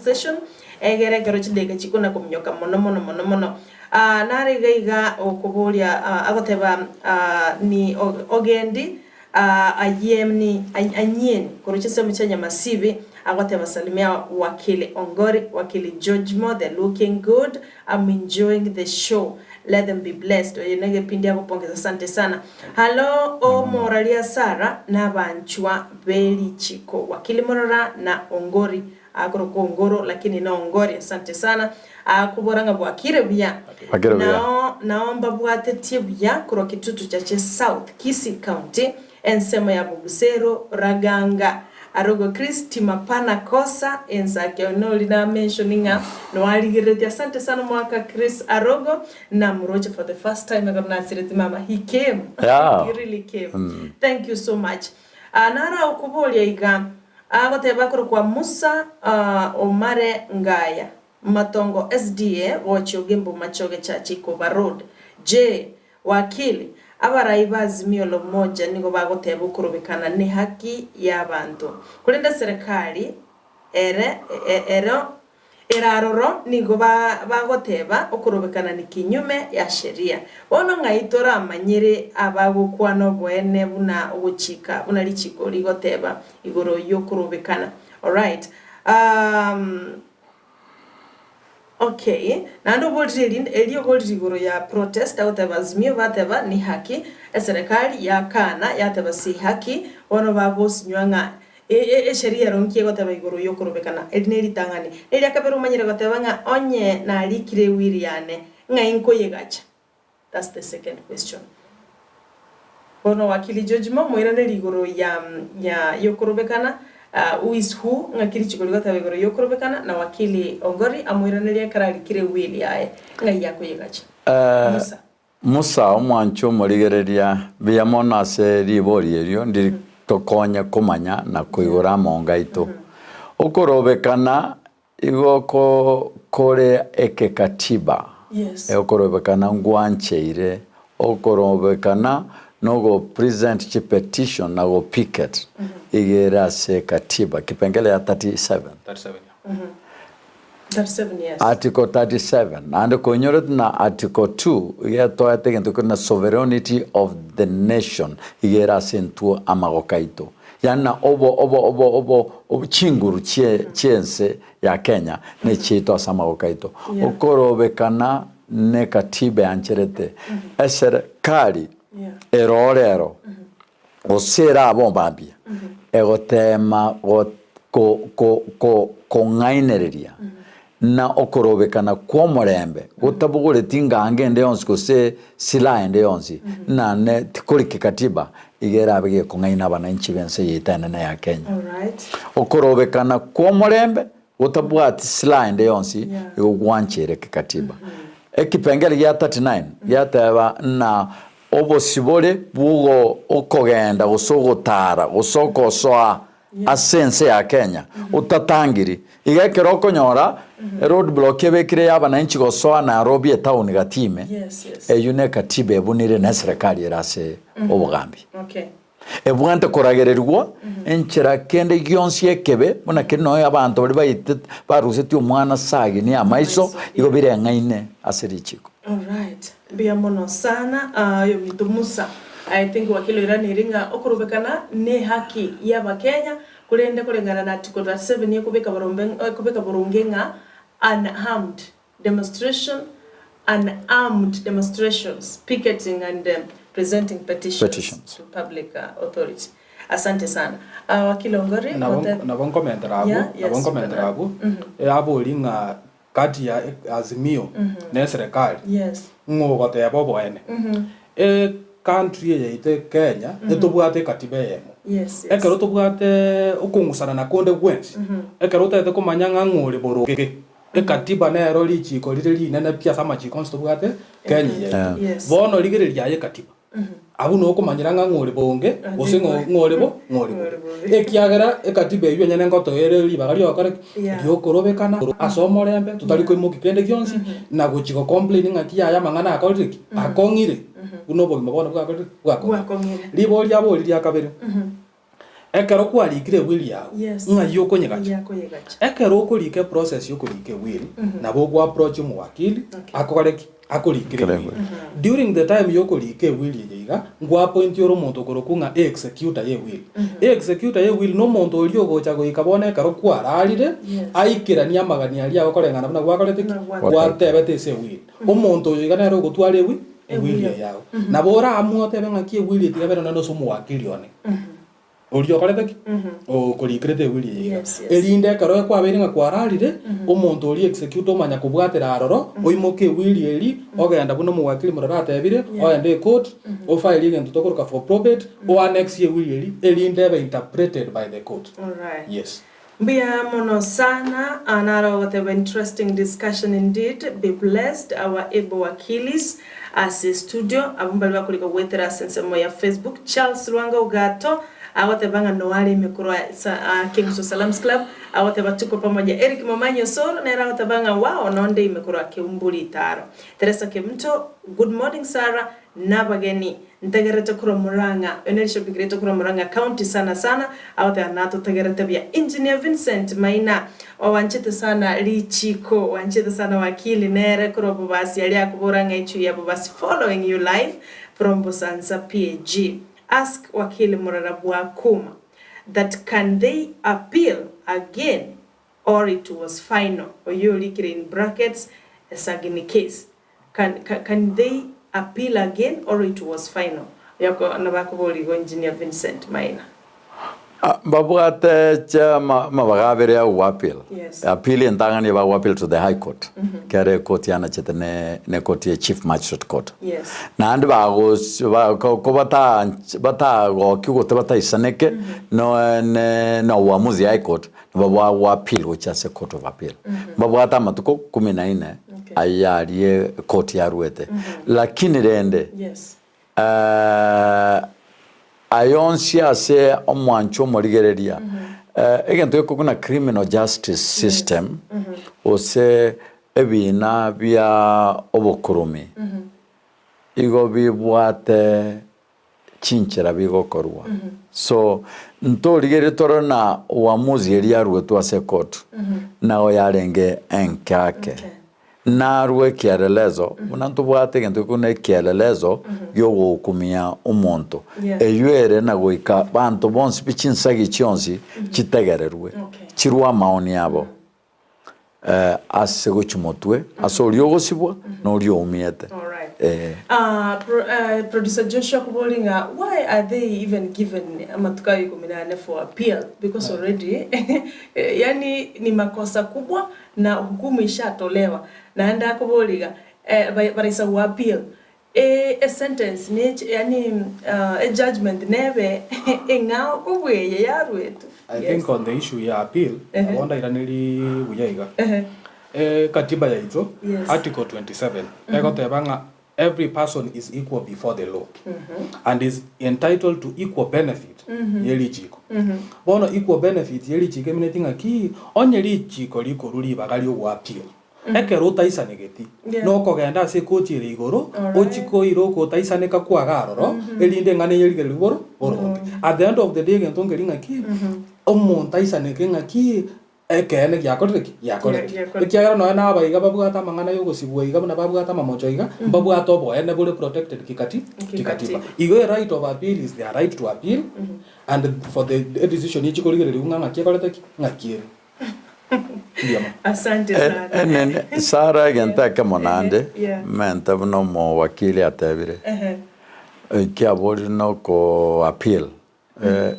session egere ekero chidakika chikona kominyoka mono mono mono mono. Aa, nare iga iga okoboria, aa, agoteba, aa, ni ogendi, aa, ayemni, anyien, korwa chinsemo chia Nyamasibi, agoteba salimia Wakili Ongori, Wakili George Mo, they're looking good, I'm enjoying the show, let them be blessed. Oyo negepindi agopongeza, asante sana. Hallo, omoraria Sarah, nabanchwa berichiko, Wakili Morora na Ongori. Akorokwa Ongoro lakini no Ongori asante sana akobora ng'a bwakire buya Bwakire buya. Nao nao mbabwatetie buya korwa Kitutu Chache South Kisii County ensemo ya Bogusero Raganga Arogo Chris Timapana Kosa ensake oyo nori na mention ng'a noarigereretie asante sana omwaka Chris Arogo namoroche for the first time ekero nasireti mama he came Yeah. he really came thank you so much Ah, nara okoboria iga Agoteba korokwa Musa Omare Ngaya, Matongo SDA, gochia Ogembo Machoge Church Ikoba Road. Je, wakili, abarai ba Azimio la Umoja nigo bagoteba okorobekana nehaki y'abanto, korende eserekari ere ero Ere aroro nigo bagoteba okorobekana ni kinyume ya sheria. Bono ng'ai toramanyere abagokwana oboene buna ogochika buna richiko rigoteba igoro y'okorobekana? Alright. Um, okay. Naende oborire erinde erio oborire igoro ya protest agoteba Azimio bateba ni haki, eserekari yakana yateba si haki, bono bagosinywa ng'a Esheria ero nki egoteba igoro y'okorobekana? Eri neritang'ani. Neria kabere omanyire goteba ng'a onye narikire ewiri yane, ng'ai nkoyegacha? That's the second question. Bono wakili George momoiranerie igoro ya ya y'okorobekana Who is who, ng'aki richiko rigoteba igoro y'okorobekana, na wakili Ongori amoiranerie ekero arikire ewill yaye ng'ai akoyegacha. Musa. Musa, omwanchi omorigereria, mbuya mono ase ribori erio ndiri tokonye komanya na koigora amonga aito. Okorobekana igo kore ekekatiba, okorobekana ngwancheire, okorobekana nogo present chipetition na go picket iga ere ase ekatiba, kipengele ya 37. 37 years. Article 37 naende koinyorete na Article 2 iga etoete egento kere na sovereignty of the nation iga ere ase intwe amagoko aito yaani na obo obo obo obo obo chinguru chie chiense ya Kenya ne chiaito ase amagoko aito. Yeah. Okorobekana ne katiba eancherete eserekari Yeah. ero rero gose erabe omambia, egoteema kong'ainereria na okorobekana kw'omorembe gotabogoreti nganga ende yonsi gose silaha ende yonsi, nane tikori kikatiba, iga erabe gekong'aina abananchi b'ense yaito enene ya Kenya. Okorobekana kw'omorembe gotabwati silaha ende yonsi igo gwancheire kikatiba. Ekipengere gia 39 giateba ng'a Obosibore bw'okogenda gose ogotaara gose ogosoa ase ense ya Kenya otatangiri. Iga ekero okonyora eroad block ebekire ya abananchi gosoa Nairobi etown gati ime, eyio ne katiba ebunire ne eserekari ere ase obogambi. Ebwate koragererigwa enchera kende gionsi ekebe buna keria nonya abanto baria baitete barusetie omwana sagini amaiso igo bireng'aine ase richiko. Alright, mbuya mono sana oyominto Musa. I think wakili oiraneirie ng'a okorobekana ne haki y'abakenya korende koreng'ana na article 37 ekobeka borombe ekobeka boronge ng'a unarmed demonstration unarmed demonstrations, picketing and presenting petitions, Petitions. to public authority. Asante sana. Wakili Ongori, Nabo ote- nabo nkomentera abwo, Yeah, yes, nabo nkomentera abwo, abori ng'a kati ya Azimio na eserekari, Yes. ng'o ogoteba oboene. Ecountry eye yaito Kenya, etobwate ekatiba eyemo. Yes, yes. Ekero tobwate okong'usanana konde gwensi, ekero otagete komanya ng'a ng'o ore boronge, Ekatiba nero richiiko rire rinene pi ase amachiiko onsi tobwate Kenya eye yaito. Yes. Bono rigereria aye ekatiba. Abwo nokomanyera ng'a ng'o ore boonge gose ng'o ng'o ore bo ng'o ore Ng'o ore bobe. bobe. Ekiagera ekatiba eywo enyene ngotoere ribaga riogokora ki? Yeah. Riokorobekana ase omorembe totari Yeah. koimokia kende gionsi na gochi go complain ng'aki yaya amang'ana akorire ki? Akong'ire. Buna obogima bono bwakorire ki? Bwakong'ire. Bwakong'ire. Ribori riabori ria kabere. Ekero kwarikire ewil yago, Yes. ng'ai okonyegacha? Ng'ai akoyegacha. Ekero okorika eprocess yokorika ewil, nabo ogo approach omowakili, Okay. akore ki? Akorikere Akore ewil. During the time yokorika ewil eye iga, ngwapointi ore omonto okorokwa ng'a executor ye ewil. Executor ye ewil nomonto oria ogocha goika bono ekero kwararire, Yes. aikeranie amagani aria agokoreng'ana buna gwakorete ki? Buna gwatebete. Gwatebete ase ewil. Omonto oyo iga nere ogotwara ewi ewil eye yago. Nabo oraamue otebe ng'aki ewil eye tiga bere nonye ase omowakili one. Oria okorete ki? Okorikerete ewili eye iga. Yes, yes. Erinde ekero kwabeire ng'a kwararire, omonto oria executor omanya kobwatera aroro, oimoke ewili eria, ogenda buna omowakili mororo atebire, Yeah. ogende ecourt, ofile egento tokoroka for probate, oannex ewili eria, erinde ebe interpreted by the court. Alright. Yes. Mbuya mono sana, naro ogoteba interesting discussion indeed, be blessed our able wakilis ase studio, abwo mbari bakorika goetera ase ensemo ya Facebook, Charles Lwanga Ogato agoteba ng'a noare ime korwa Keng'uso Salams Club, agoteba tuko pamoja, Eric Momanyi Osoro nere agoteba ng'a wow nonde ime korwa Keumbu Ritaro, Teresa Kemunto good morning Sarah nabageni Ntegerete korwa Murang'a, oyo nere shabiki riaito korwa Murang'a County sana sana, agoteba natotegerete buya. Engineer Vincent Maina owanchete sana richiko, owanchete sana wakili nere korwa Bobasi aria akobora ng'a echui ya Bobasi following you live from Busanza PAG. Ask wakili Murara Bwakuma that can they appeal again or it was final, oyio orikire in brackets Esagini case. Can, can, can they appeal again or it was final? Yoko nabakoboria igo Engineer Vincent Maina. Mbabwate amabaga abere ya goappeal. Yes. Appeal entang'ani bagoappeal to the high court, kere ekoti yanachete ne ekoti ya chief magistrate court. Yes. Naende bagos ba ko ko bata batagokia gose bataisaneke no ne na uamuzi ya high court, nabo bagoappeal gochia ase court of appeal. Mbabwate amatuko kumi na ine Okay. aye aria ekoti yaruete. Lakini rende. Yes. Aye onsi ase omwancho omorigereria, egento gekobua buna criminal justice system, gose ebina bia obokurumi, igo bibwate chinchera bigokorwa. So, ntorigererie torore na uamuzi eria yaruetwe ase ecourt, nao yarenge enke ake. Narue ekielelezo, buna ntobwate egento buna ekielelezo gi'ogokumia omonto, Yeah. eyio ere na goika banto bonsi pi chinsagi chionsi chitegererwe, Okay. chirwe amaoni abo ase gochia motwe, ase oria ogosibwa na oria oumiete. Alright. Eh. Ah, pro, producer Joshua kobori ng'a why are they even given amatuko ayo ikomi na ane for appeal because already yani ni makosa kubwa Na hukumu ishatolewa, naende akoboria iga, eh, ba- baraisa go appeal, e, e sentence neche yaani e judgment nebe eng'ao kobua eye yaruetwe. I Yes. think on the issue ya appeal, Ehe. nabo ndairaneri buya iga. Ehe. Eh, katiba yaito, Yes. article 27, egoteba ng'a every person is equal before the law and is entitled to equal benefit ye richiko. Bono equal benefit ye richiko emineti ng'aki? Onye richiko rikorwa ribaga riogoappeal, ekero otaisanegeti, Yeah. nokogenda ase ekoti ere igoro, Alright. ochie koira okotaisaneka kwaga aroro, erinde eng'ana eye erigereri boro boronge. At the end of the day egento nkeri ng'aki, omonto aisaneke ng'aki, Ekeene giakorire ki? Giakoretwe. Giakoretwe. Ekiagera nonya naba iga babwate amang'ana y'ogosibwa iga buna babwate amamocho iga, mbabwate oboene bore protected kikati Kikatiba. kikatiba. Igo e right of appeal is their right to appeal and for the decision echi korigereria ng'a ng'aki ekorete ki? Ng'aki ere. Mbuya mono. Asante sana. Enene, Sarah egento ekemo naende, Yeah. mente buna omowakili atebire, Ehe. ekiaborire na oko appeal.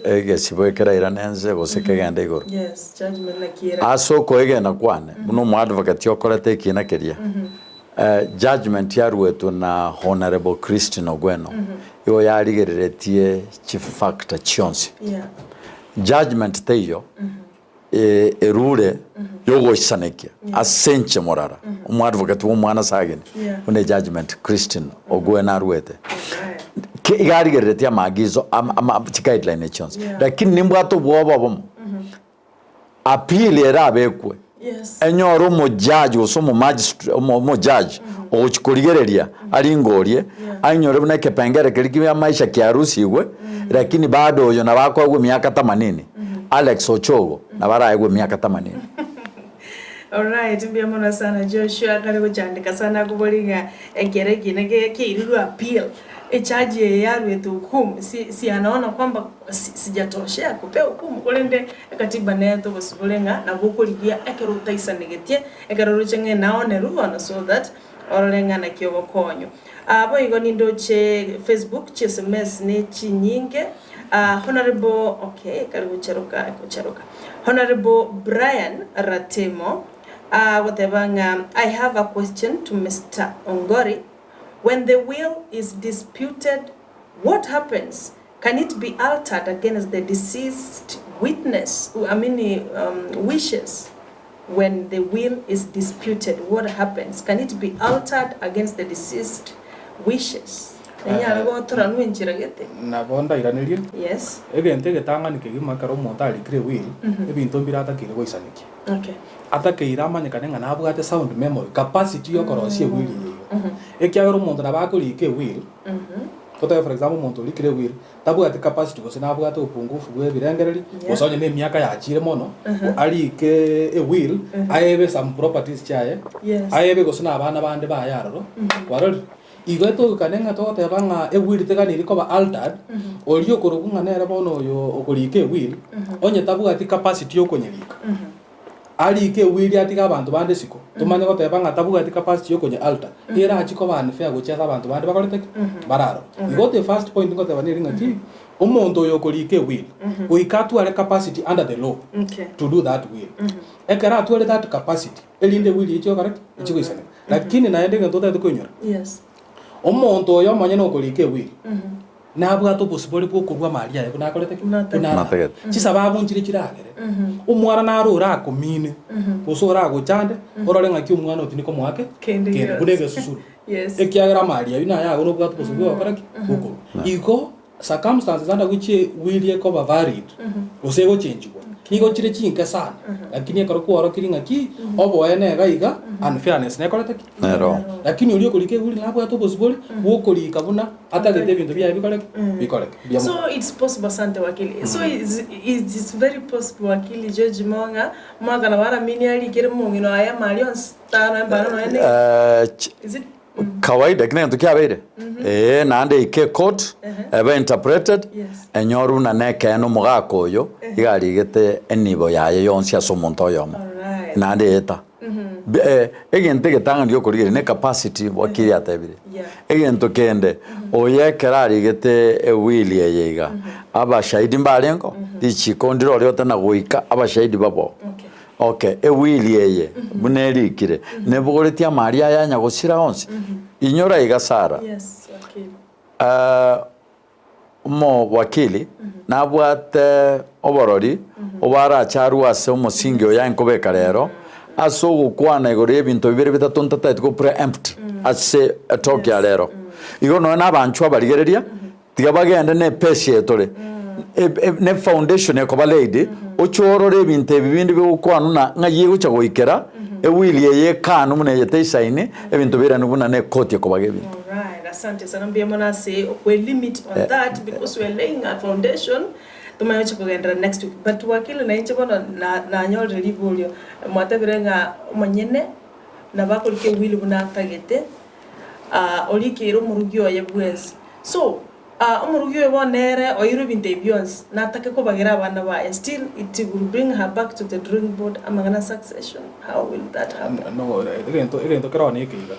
Egesibo ekerairane ense gose kegende igoro. Yes, judgment naki era. Ase okoegena kwane, buna omoadvocate okorete ekiina keria, judgment yaruetwe na Honourable Christine Ogweno, igo yarigereretie chifactor chionsi. Yeah. Judgment teiyo erure yogoisanekia ase inche morara, omoadvocate bw'omwana Sagini, Yeah. buna ejudgment Christine Ogweno aruete. Alright. Ki- iga arigereretie amaagizo ama- ama chiguideline chionsi Yeah. lakini nimbwate obwoba obomo appeal erabekwe Yes. enyore omojaji gose omomagistra omo- omojaji ogochi korigereria aringorie Yeah. ainyore buna ekepengere keria kia maisha kiarusigwe lakini bado oyo nabo akoegwa emiaka tamanini Alex Ochogo nabo araegwe emiaka tamanini. Alright, mbuya mono sana Joshua, kare gochandeka sana akobori ng'a ekero ekina keirirwe appeal, echarge eye yaruete hukumu, si si anaona kwamba si sijatoshea kupea hukumu, korende ekatiba nere togosibore ng'a nabo okorigia ekero otaisanegetie, ekero oroche ng'a naonerwe bono so that orore ng'a naki ogokonywa. Boigo nindoche Facebook chi sms ne chinyinge, Honourable okay kare gocharoka gocharoka Honourable Brian Ratemo agoteba ng'a I have a question to Mister Ongori, when the will is disputed what happens? Can it be altered against the deceased witness I mean wishes? When the will is disputed what happens? Can it be altered against the deceased wishes? Nenyare gotoranwa enchera gete? Nabo ndairanerie, Yes. egento egetang'ani kegima ekero omonto arikire ewill, ebinto mbire atakeire goisanekia. Okay. Atakeire amanyekane ng'a nabwate sound memory, capacity yokorosia ewill eye igo. Ekiagera omonto nabo akorika ewill, Totabe for example omonto orikire will, tabwati capacity gose nabwate opungufu bwa ebirengereri, gose onye na emiaka yachire mono, arike ewill, aebe some properties chiaye, Yes. aebe gose na abana bande baye aroro, kwarorire? Igo etogokane ng'a togoteba ng'a ewill teganeri koba altered, oria okorokwa ng'a nere bono oyo okorika ewill, onye tabwati capacity ya okonyerika. Arike ewiri atige abanto bande isiko, tomanye goteba ng'a tabwati capacity yokonya alter, erachie koba unfair gochia ase abanto bande bakorete ki? Bare aroro. Igo the first point ngoteba neri ng'aki, omonto oyo okorika ewiri, goika atware capacity under the law Okay. to do that will. Ekero atware that capacity, erinde ewiri echi gokora ki? Echi goisaneka. Lakini naende egento otagete koinyora, Yes. omonto oyo omonyene okorika ewiri, Nabwate obosibore bw'okorua amari aye buna akorete ki? Buna atagete. Buna atagete. Chisababu nchire chiragere, omwana naro orakomine, gose oragochande, orore ng'aki omwana otini komoa ke? Kende Kende, buna gionsi. egesusuro. Yes. Ekiagera amari ayio naye ago nobwate obosibore bw'ogokora ki? Bw'okorua. Igo, circumstances under which will ekoba varied, gose egochenchigwa, nigo chire chinke sana, lakini ekero kworokirie ng'aki, oboene iga iga, unfairness nekorete ki? Nero. Lakini oria okorika ewiri nabwate obosibore bw'okorika buna atagete ebinto biaye bikoreke bikoreke. Mbuya mono. So it's possible asante wakili. So it's, it's very possible wakili George Mong'a mwaka nabo aramini arikere mong'ina oye amari onsi tano embano nonya ne Eh, ch- is it kawaida ekio negento kiabeire ee naende eike ecourt ebe interpreted Yes. enyore buna nekeene omogaka oyo iga arigete enibo yaye yonsi ase omonto oyomo Alright. naende eta Egento egetang'ani gi'okorigereria ne capacity wakili atebire. Egento kende, oyo ekero arigete ewili eye iga, abashahidi mbarengo, richiko ndire oria otana goika abashahidi babo. Okay, ewili eye buna erikire, nebogoretie amari aya anyagosira onsi. Inyora iga Sarah, Omowakili nabwate oborori obarache arue ase omosingi oyo aye nkobeka rero, ase ogokwana igoro y'ebinto bibere bitato ntatagete go pre-empt ase etalk ya rero. Igo nonya na abanchwa abarigereria, tiga bagende na epesi eye tore, ne foundation ekoba laid, oche orore ebinto ebi binde bigokwanwa na ng'ai egocha goikera, ewili eye ekanwe buna eye teisaini, ebinto biiranwe buna ne ekoti ekobaga ebinto. Alright, asante sana mbuya mono ase okwe limit on that because we are laying a foundation tomanye gocha kogenderera next week but wakili na inche bono na nanyorire riborio mwatebire ng'a omonyene nabo akorika ewili buna atagete ah orikeire omorugi oye bwensi so Omorugi oyo bono nere oeirwe ebinto ebi bionsi, natake kobagera abana baye, still it will bring her back to the drawing board, amang'ana succession, how will that happen? No, egento egento kere one ekeiga.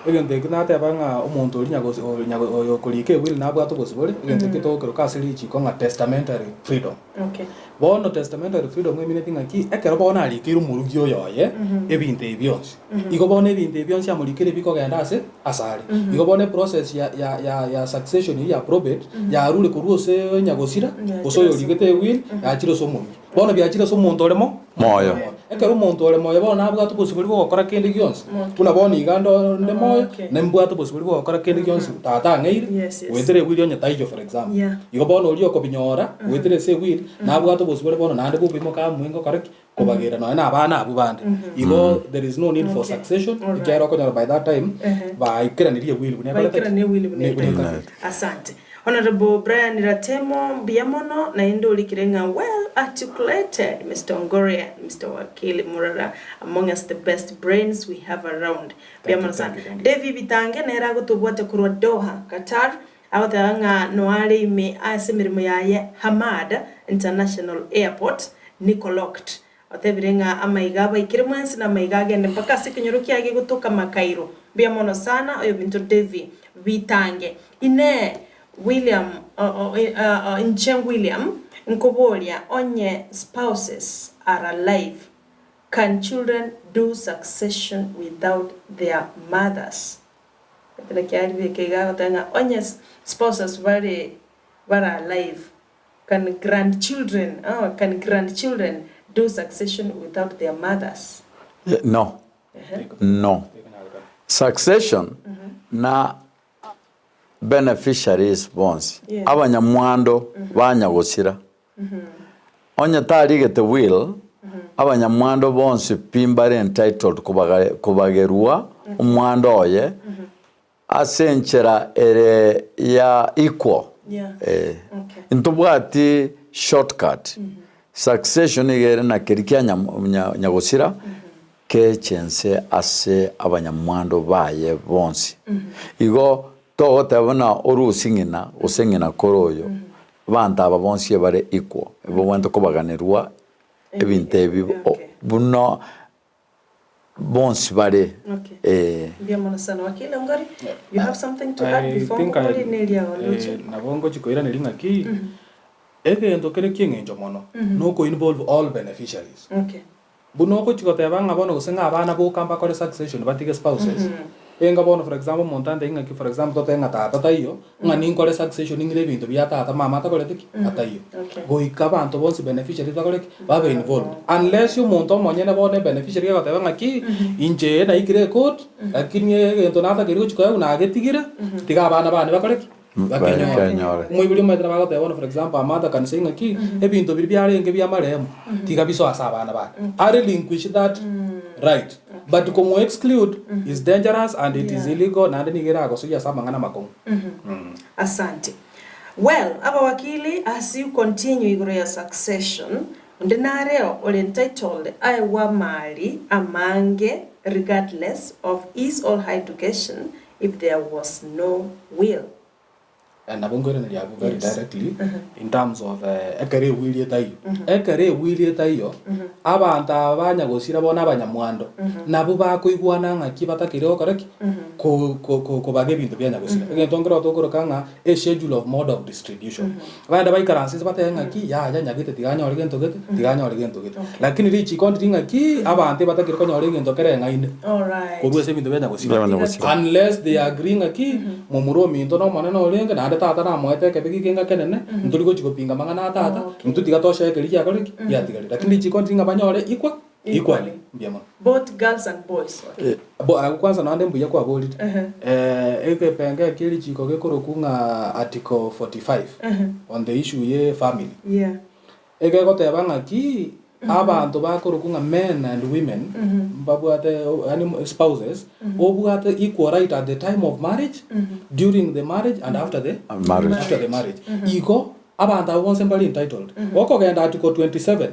Egento ekio nateba ng'a omonto oria nyagosi oyo nyago oyo okorika ewili nabwate obosibore, egento ekio togokeroka ase richiko ng'a testamentary freedom. Okay. Bono testamentary freedom emineti ng'aki, ekero bono arikeire omorugi oyo oye, ebinto ebi bionsi, Igo bono ebinto ebi bionsi amorikire bikogenda ase asare. Igo bono eprocess ya ya ya ya succession eyio ya probate yarure korwa ase nyagosira gose oyo origete ewill yachire ase omorugi. Bono biachire ase omonto ore mo Moyo. Ekero omonto ore moyo bono nabwate obosibore bwa ogokora kende gionsi, buna bono iga ndo nde moyo, nimbwate obosibore bwa ogokora kende gionsi tata ang'eire, goetera ewill onye taiyo for example. Igo bono oria okobinyora goetera ase ewill, nabwate obosibore bono naende bwokoimoka amoe ngokora ki? Kobagera nonya na abana abwo bande. Igo there is no need for succession, ekiagera okonyora by that time baikeranirie ewili buna ekorete ki? Baikeranie ewili buna Buna ekorete. ekorete. Asante. Honourable Brian Ratemo mbuya mono naende orikire ng'a well articulated Mister Ongoria and Mister Wakili Murara among us the best brains we have around. Mbuya Thank you, mono sana. thank you, thank you. Davy Bitange nere agotobwatia korwa Doha, Qatar, Agoteba ng'a noare ime ase emeremo yaye Hamad International Airport, Nicoloked. Otebire ng'a amaiga abaikire mwensi na amaiga agende mpaka ase ekenyoro kiaye gegotoka Makairo. Mbuya mono sana oyominto Davy Bitange. Inee William inche William nkoboria onye spouses are alive can children do succession without their mothers? Ekero kiaribeka iga agoteba ng'a onye spouses bare bare alive, can grandchildren oh can grandchildren do succession without their mothers? No, no. Succession na beneficiaries bonsi, abanyamwando ba nyagosira. Onye tarigete will, abanyamwando bonsi pi mbare entitled kobagerwa omwando oye ase enchera ere ya equal. Eh. Ntobwati shortcut. Succession iga ere na keria kia nyagosira keche ense ase abanyamwando baye bonsi. Igo togoteba buna orusie ng'ina gose ng'ina kore oyo, Abanto aba bonsi ebare equal, ebabwenerete kobaganirwa ebinto ebi. Buna bonsi bare. Okay. Ee. Mbuya mono sana wakili Ongori. You have something to add I before think I, ngokore neria oroche? eh, nabo ngochi koiraneria ng'aki, egento kere ki'eng'encho mono, noko involve all beneficiaries. Okay. Buna ogochi goteba ng'a bono gose ng'a abana boka mbakore succession batige spouses, enga bono for example omonto antebie ng'aki for example totebe ng'a tata taiyo, ng'a ninkore succession ng'ire ebinto bia tata mama atakoreti ki? Ataiyo. Okay. Goika abanto bonsi beneficiaries bakore ki? Babe involved. Unless omonto omonyene bono ebeneficiary egoteba ng'aki, inche naikire ecourt, lakini egento natakeire gochi koegwa nagetigire, tiga abana bane bakore ki? Bakenyore. Bakenyore. Omoibori omanyete nabo agoteba bono for example Amata kanisa ing'aki, ebinto biria biarenge bia marehemu, tiga bisoe ase abana bane. A relinquish that right. But komo exclude is dangerous and it is illegal naende nigo eragosoyie ase amang'ana amakong'u. Asante. Well, abawakili as you continue igoro ya succession, onde nareo ore entitled aegwe amari amange regardless of his or her education if there was no will. Nabo nkoiraneria abwo very directly in terms of ekero ewili etaiyo. Ekero ewili etaiyo, abanto aba banyagosira bono abanyamwando, nabwo bakoigwana ng'aki batakeire gokora ki? Ko- ko- ko- kobaga ebinto bia nyagosira. Egento nkero tokoroka ng'a a schedule of mode of distribution. Baende baikaranse inse batebe ng'aki, yaya nyagete tiga anyore gento gete, tiga anyore gento gete. Lakini richiko ndiri ng'aki, abanto ebatakire konyora egento kereng'aine Alright. korwa ase ebinto bia nyagosira. Bia nyagosira. Unless they agree ng'aki, momura ominto nomonene orenge, naende tata namoete ekebe gike ekenene, ntori gochi gopinga amang'ana a tata, Okay. intwe tiga toshare keria giakore ki? Giatigarire. Lakini richiko ndiri ng'a banyore equal, equally. Mbuya mono. Both girls and boys. Okay. Bo agwo kwanza naende mbuya kwaborire. Egepenga ekie richiko gekorokwa ng'a article 45 on the issue ye family. Yeah. Egegoteba ng'aki abanto bakorokwa ng'a men and women mbabwate yaani spouses obwate equal right at the time of marriage, during the marriage and after the Marriage. after the marriage. Igo abanto abwo bonsi mbare entitled. Gokogenda article 27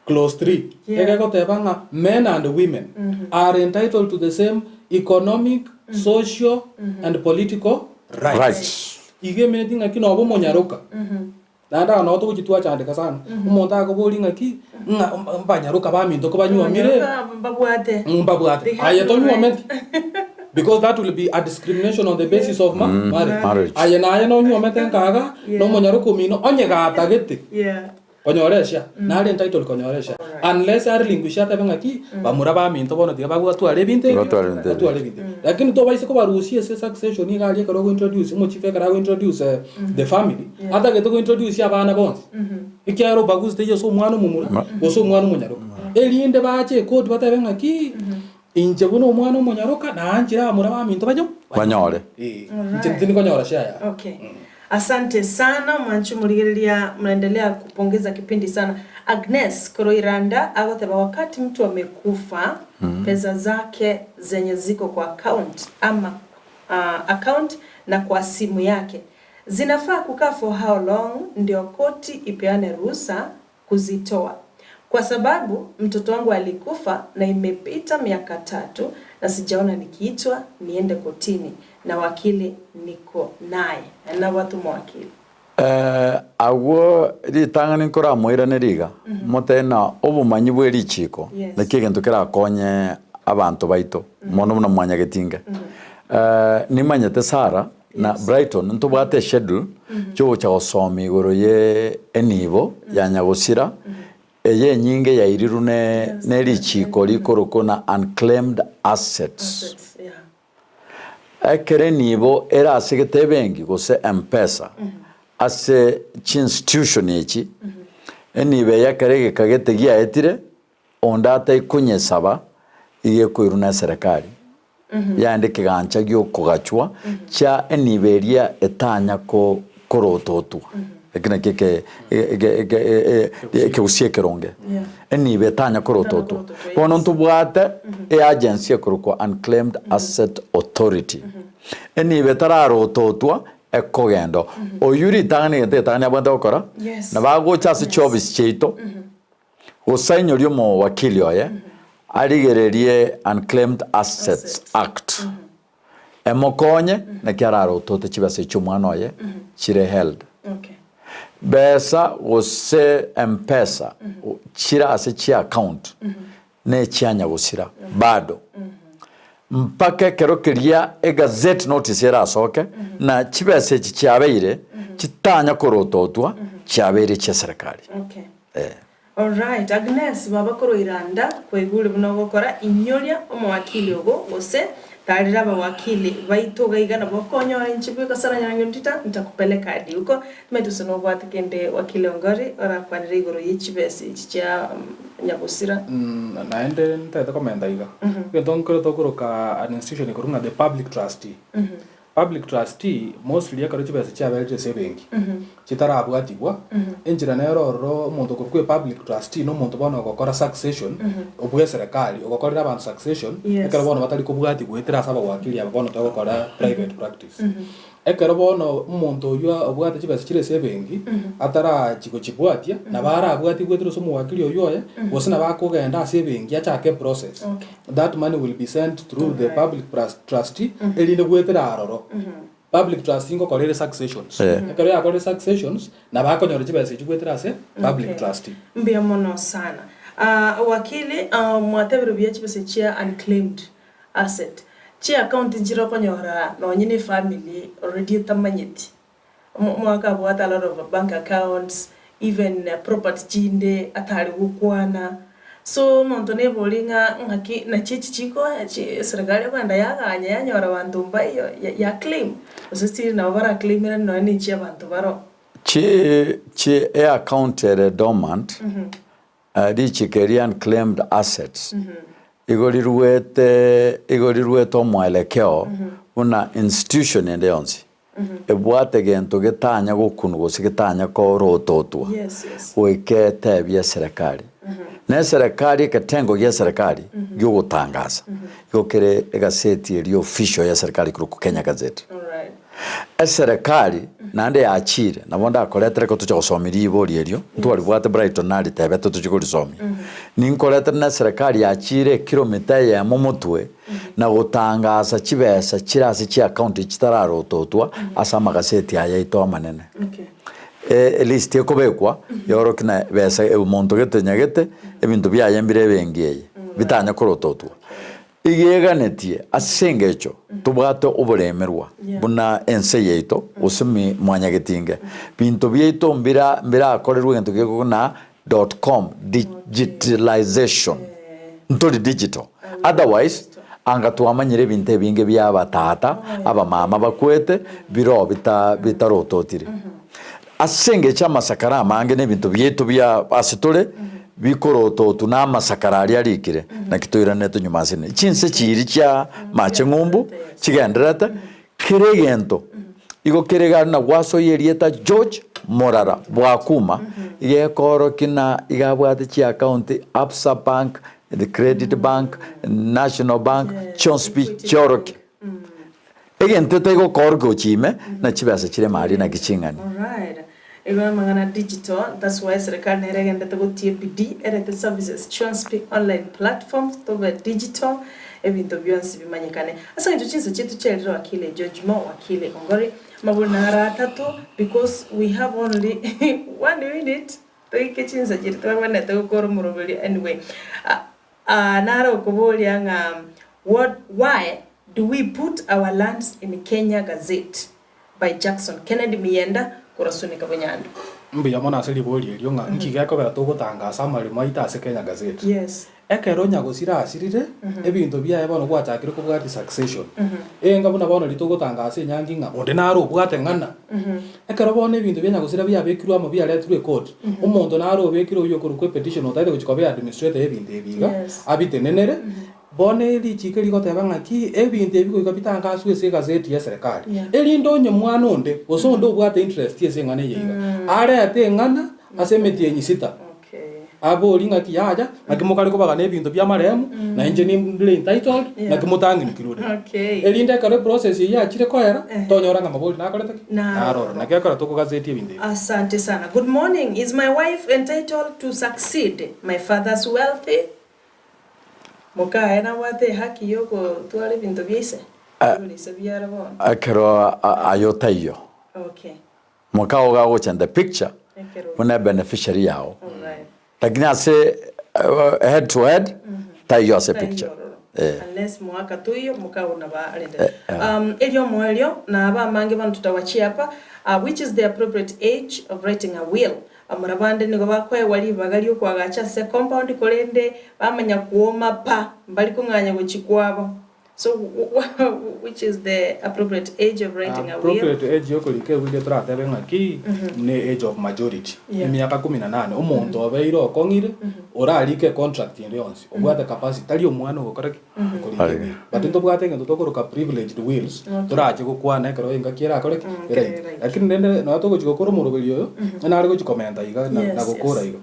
Clause 3 Yeah. egegoteba ng'a men and women are entitled to the same economic, social and political rights. Rights. Iga emeneti ng'aki noba omonyaroka naende aba nabo togochia twachandeka sana omonto akoboria ng'aki ng'a mbanyaroka baminto kobanyuomire Abanyaroka mbabwate. mbabwate They have aye no tonyuometi because that will be a discrimination on the basis of ma marriage. Marriage. Aye naye nonyuomete nkaga Yeah. nomonyaroka omino onye gatagete Yeah. Konyora eshare, nare entitled konyora eshare unless arelinquishe atebe ng'aki bamura baminto bono tiga batware ebinto ebi, Batware ebinto ebi. batware ebinto ebi. Lakini tobaise kobarusia ase succession iga aria ekero ogointroduce omochief ekero agointroduce the family, atagete gointroduce abana bonsi, ekiagera obaguzi teiyo ase omwana omomura gose omwana omonyaroka. Erinde bache ekoti batebe ng'aki, inche buna omwana omonyaroka naanchire abamura baminto banyo Banyore. Eh, inche tindi konyora share yabo. Okay. Asante sana mwanchi omorigereria mnaendelea kupongeza kipindi sana. Agnes Koroiranda agoteba wakati mtu amekufa pesa zake zenye ziko kwa account ama uh, account na kwa simu yake zinafaa kukaa for how long ndio koti ipeane ruhusa kuzitoa kwa sababu mtoto wangu alikufa na imepita miaka tatu na sijaona nikiitwa niende kotini na wakili niko naye na watu mawakili. Eh, agwo ritang'ani nkoramoiranerie iga, motebe ng'a obomanyi bwe richiko Yes. naki egento kerakonye abanto baito, mono buna mwanyagetinga. Eh, nimanyete Sarah na Brighton ntobwate eschedule chiogocha gosoma igoro ye enibo ya nyagosira, eye enyinge yairirwe ne ne richiko rikorokwa na unclaimed assets. Assets, yeah. Ekero enibo ere ase gete ebenki gose Mpesa ase chinstitution echi, enibo eye ekero egeka gete giaetire, Onde ataikonyesaba iga ekoirwa neserekari, yaende ekegancha gi'okogachwa chia enibo eria etanya korototwa. Eki nakio eke eke eke ekegusii ekeronge. Enibo etanya korototwa. Bono ntobwate eagency ekorokwa Unclaimed Asset Authority. Enibo etararototwa ekogenda. Oyio ritang'ani egento egetang'ani abwenerete gokora, nabo agocha ase chiofisi chiaito. Gose ainyorie omowakili oye arigererie Unclaimed Assets Act emokonye naki ararotote chibesa echio omwana oye chire held. Besa gose Mpesa chire ase chiaccount ne chianya gosira bado mpaka ekero keria egazette notice erasoke na chibesa echi chiabeire chitanya korototwa chiabeire chia serikali. Okay. Eh. Alright, Agnes baba korwa Iranda kwaigure buna ogokora inyoria omowakili ogo gose tarera abawakili baito iga iga nabo okonyora inche bweka sana nyarangi ntita ntakupeleka hadi huko timanyeti gose nobwate kende wakili Ongori orakwanere igoro ye chibesa echi chia nyagosira. Naende ntagete komenta iga, egento nkere tokoroka an institution ekorwa ng'a the public trustee. Public trustee mostly ekero chibesa chiaberire ase ebenki chitarabwatigwa, enchera nere ororo omonto okorokwa epublic trustee na omonto bono ogokora succession obwa eserekari, ogokorera abanto succession ekero bono batari kobwatia goetera ase abawakili aba bono togokora private practice. Ekero bono omonto oywo obwate chibesa chire ase ebenki atarachi gochibwatia, nabo arabwatie goetera ase omowakili oywo oye, gose nabo akogenda ase ebenki achake eprocess. That money will be sent through the public trustee erinde goetera aroro. Public trustee ngokora ere successions. Ekero yakorire successions, nabo akonyora chibesa echio goetera ase public Okay. trustee. Mbuya mono sana. Ah, wakili, ah, mwatebire buya chibesa chia unclaimed asset. Chiaccount nchire okonyora nonye na efamily already etamanyeti. Mwakabwate a lot of bank accounts, even property chinde atari gokwana. So omonto nebori ng'a ng'aki nachi echi chikonya chi eserekari ekogenda yaganya yanyora abanto mbaiyo ya claim gose still nabo bara claimerani nonya na echi abanto baro. Chi chi eaccount ere dormant, Richiko eri unclaimed assets igo riruete igo riruete omoelekeo buna institution ende yonsi ebwate gento getanya gokunwa gose getanya korototwa goika etebie eserekari. Na eserekari eketengo gia eserekari giogotangasa igo kere egaseti eria official ya eserekari ekorokwa Kenya Gazette. Eserekari naende yachire, nabo ndakoretere ekero tochia gosomia ribori erio, ntwaribwate Brighton naritebete tochie korisomia. Ninkoretere na eserekari yachire ekilomita eyemo motwe, na gotangasa chibesa chire ase chiakaunti chitararototwa ase amagaseti aya aito amanene. Elist ekobekwa yorokia na besa omonto gete nyagete, ebinto biaye mbire ebenki eye, bitanya korototwa. Iga eganetie ase engecho tobwate oboremerwa buna ense yaito gose mwanyagetinge. Binto biaito mbira mbirakorerwe egento gekogwa na dot com digitalization. Ntori digital. Otherwise anga twamanyire ebinto ebinge bia abatata, abamama bakwete biro bita bitarototire. Ase engencho y'amasakara amange na ebinto biaito bia ase tore bikorototwa na amasakara aria arikire, naki toiranete nyuma ase ne chinse chiiri chia mache ng'umbu chigendererete, kera egento igo kere iga na gwasoyia erieta George Morara Bwakuma, iga ekoorokia na iga abwate chiakaunti Absa Bank, the Credit Bank, National Bank, chionsi pi chiorokia. Egento etaigokoorokia gochia ime, na chibesa chire maria naki ching'ani. Alright. Igo amang'ana digital, that's why serikali nere egendete gotia ebidii erete services chionsi pi online platforms tobe digital ebinto bionsi bimanyekane. Ase eng'encho chinsa chiaito chiarire wakili George Mo, wakili Ongori, amabori naro atato because we have only one minute toike chinsa chiria twabwenerete gokora omoroberio anyway. Ah, naro okoboria ng'a what why do we put our lands in Kenya Gazette by Jackson Kennedy Miyenda korwa Sunika Bunyando. Mbuya mono ase ribori erio ng'a nki gekogera togotangasa amaremo aito ase Kenya Gazette. Yes. Ekero nyagosira asirire, ebinto biaye bono gwachakire kobwatia succession. Enga buna bono riria togotangasa enyangi ng'a onde nare obwate ng'ana. Ekero bono ebinto bia nyagosira biabekirwe amo biaretirwe ekoti, omonto nare obekire oyio okorokwa epetition otagete gochia koba eadministrator y'ebinto ebi iga, abitenenere, bono erichiko rigoteba ng'aki ebinto ebi goika bitangaswe ase egazeti y'eserekari, erinde onye mwana onde, gose onde obwate interest ase eng'ana eye iga, arete eng'ana ase emetienyi sita. Abori ng'aki yaya, naki mokare kobagana ebinto bi'amaremu, na inche nindire entitled, naki motang'inokire ore. Erinde ekero eprocess eyio yachire koera, tonyora ng'a mabori nakorete ki? Naroro. Naki ekero tokogazetia ebinto ebi. Asante sana. Good morning. Is my wife entitled to succeed my father's wealth? Mokaye nabwate ehaki yogotwara ebinto bia ise? Igoro ise biara bono. Ekero aye otaiyo. Okay. Mokao gagocha in the picture. Buna ebeneficiary yao. Lakini ase head to head taiyo ase picture. Eh. Unless mwaka toiyo mokaguna ba rende. Erio omoerio na abamange bono tutawachia apa which is the appropriate age of writing a will. Bamura bande nigo bakoegwa ribaga riokoagacha ase compound korende bamanya kuoma pa mbari kong'anya gochia kwabo. So which is the appropriate age of writing a will? Appropriate age yokorika ewili toratebe ng'aki ne age of majority, emiaka kumi na nane, omonto obeire okong'ire orarike econtract ende yonsi obwate capacity tari omwana ogokora ki? Okorika ewili. But ntobwate egento tokoroka privileged wills torache gokwana ekero engaki erakore ki? Eraike. Lakini rende nonya togochi gokora omoroberi oyo, nare gochi komenta iga na gokora iga.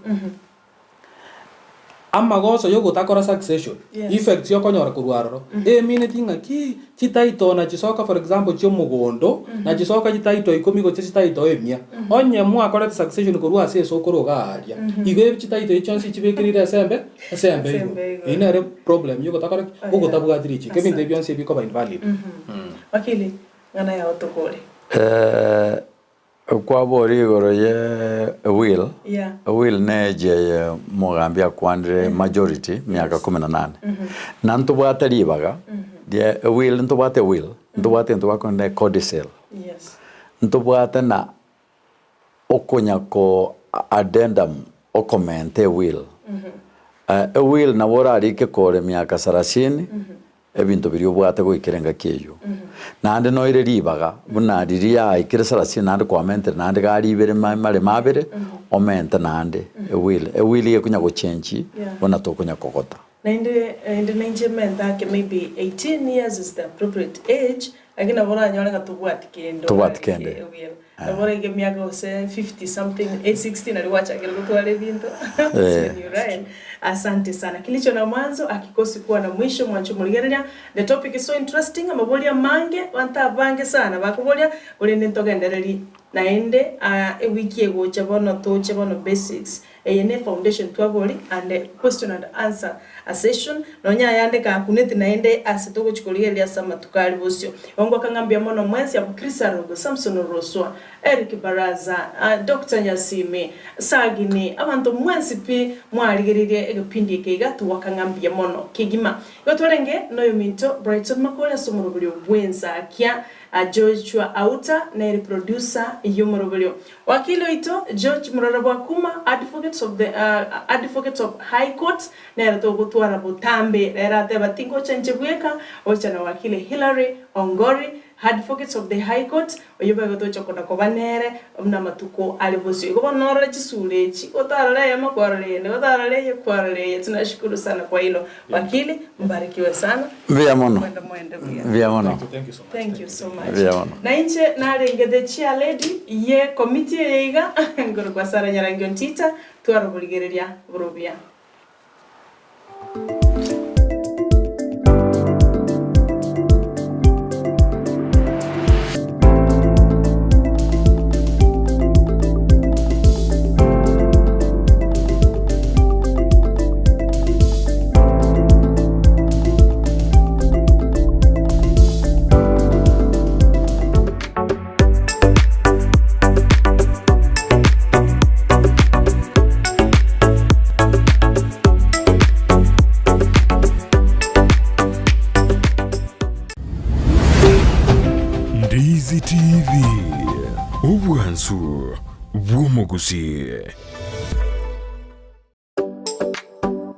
Amagoso y'ogotakora succession, effects okonyora korwa aroro, emineti ng'a ki chititle na chisoka for example chi'omogondo, na chisoka chititle ikomi gose chititle emia. Onye mwakorete succession korwa ase esokoro iga aaria, igo chititle echi chionsi chibekereire esembe, esembe igoro. Eyio nere problem y'ogotakora ki? Ogotabwati richiko. Ebinto ebi bionsi ebikoba invalid. Wakili, ng'ana yao tokore. Kwaboria igoro ye will, will ne age eye omogambi akwanire majority miaka kumi na nane. Na ntobwate ribaga rie will, ntobwate will, ntobwate egento bakorenda codicil, ntobwate na okonya ko addendum okomenta ewill. Ewill nabo orarike kore miaka sarasini. Ebinto biria obwate goikera engaki eyio. Naende noire ribaga buna riria yaikire sarasini naende kwamentire naende gari ibere maremo abere, omente naende ewheel. Ewheel iga ekonya gochenchi buna tokonya kogota. Naende naende nainche mente ake maybe 18 years is the appropriate age, lakini nabo oranyore ng'a tobwati kende Tobwati kende. ewheel. Nabo oraike emiaka gose 50 something, eh 60 nario gwachakire gotwara ebinto. That's when you learn. Asante sana. Kilicho na mwanzo hakikosi kuwa na mwisho mwanche omorigereria. The topic is so interesting, amaborio amange, abanto abange sana bakoboria, korende ntogendereri naende ah ewiki egocha bono toche bono basics. Eye ne foundation twabori and question and answer a session nonya ayande gakuneti naende ase togochi korigereria ase amatuko aria bosio. Igo ngoaka ng'a mbuya mono mwensi abwo Chris Arogo, Samson Oroswa, Eric Baraza, Doctor Nyasimi, Sagini, abanto mwensi pi mwarigereirie egepindi eke iga togoaka ng'a mbuya mono kegima. Igo twarenge noyominto Brighton Makori ase omoroberio bw'ensakia, Joshua Auta nere producer y'omoroberio. Wakili oito George Murora Bwakuma, Advocates of the Advocates of High Court, nere togotwara botambe. Rero ateba tingocha inche bweka, gocha na Wakili Hillary Ongori, Advocates of the High Court, oyio boigo tocha kona koba nere buna amatuko are bosio. Igo bono norore chisura echi, gotarora eyemo kwarora eyende, gotarora eye kwarora eye. Tunashukuru sana kwa hilo. Wakili, mbarikiwe sana. Mbuya mono. Mwende mwende buya. Mbuya mono. Thank you, thank you so much. Thank you so much. Mbuya mono. Na inche narenge the chair lady ye committee eye iga, nkorokwa Sarah Nyarangi Ontita, twaroborigereria borobia. Ndizi TV, obwansu bw'omogusii.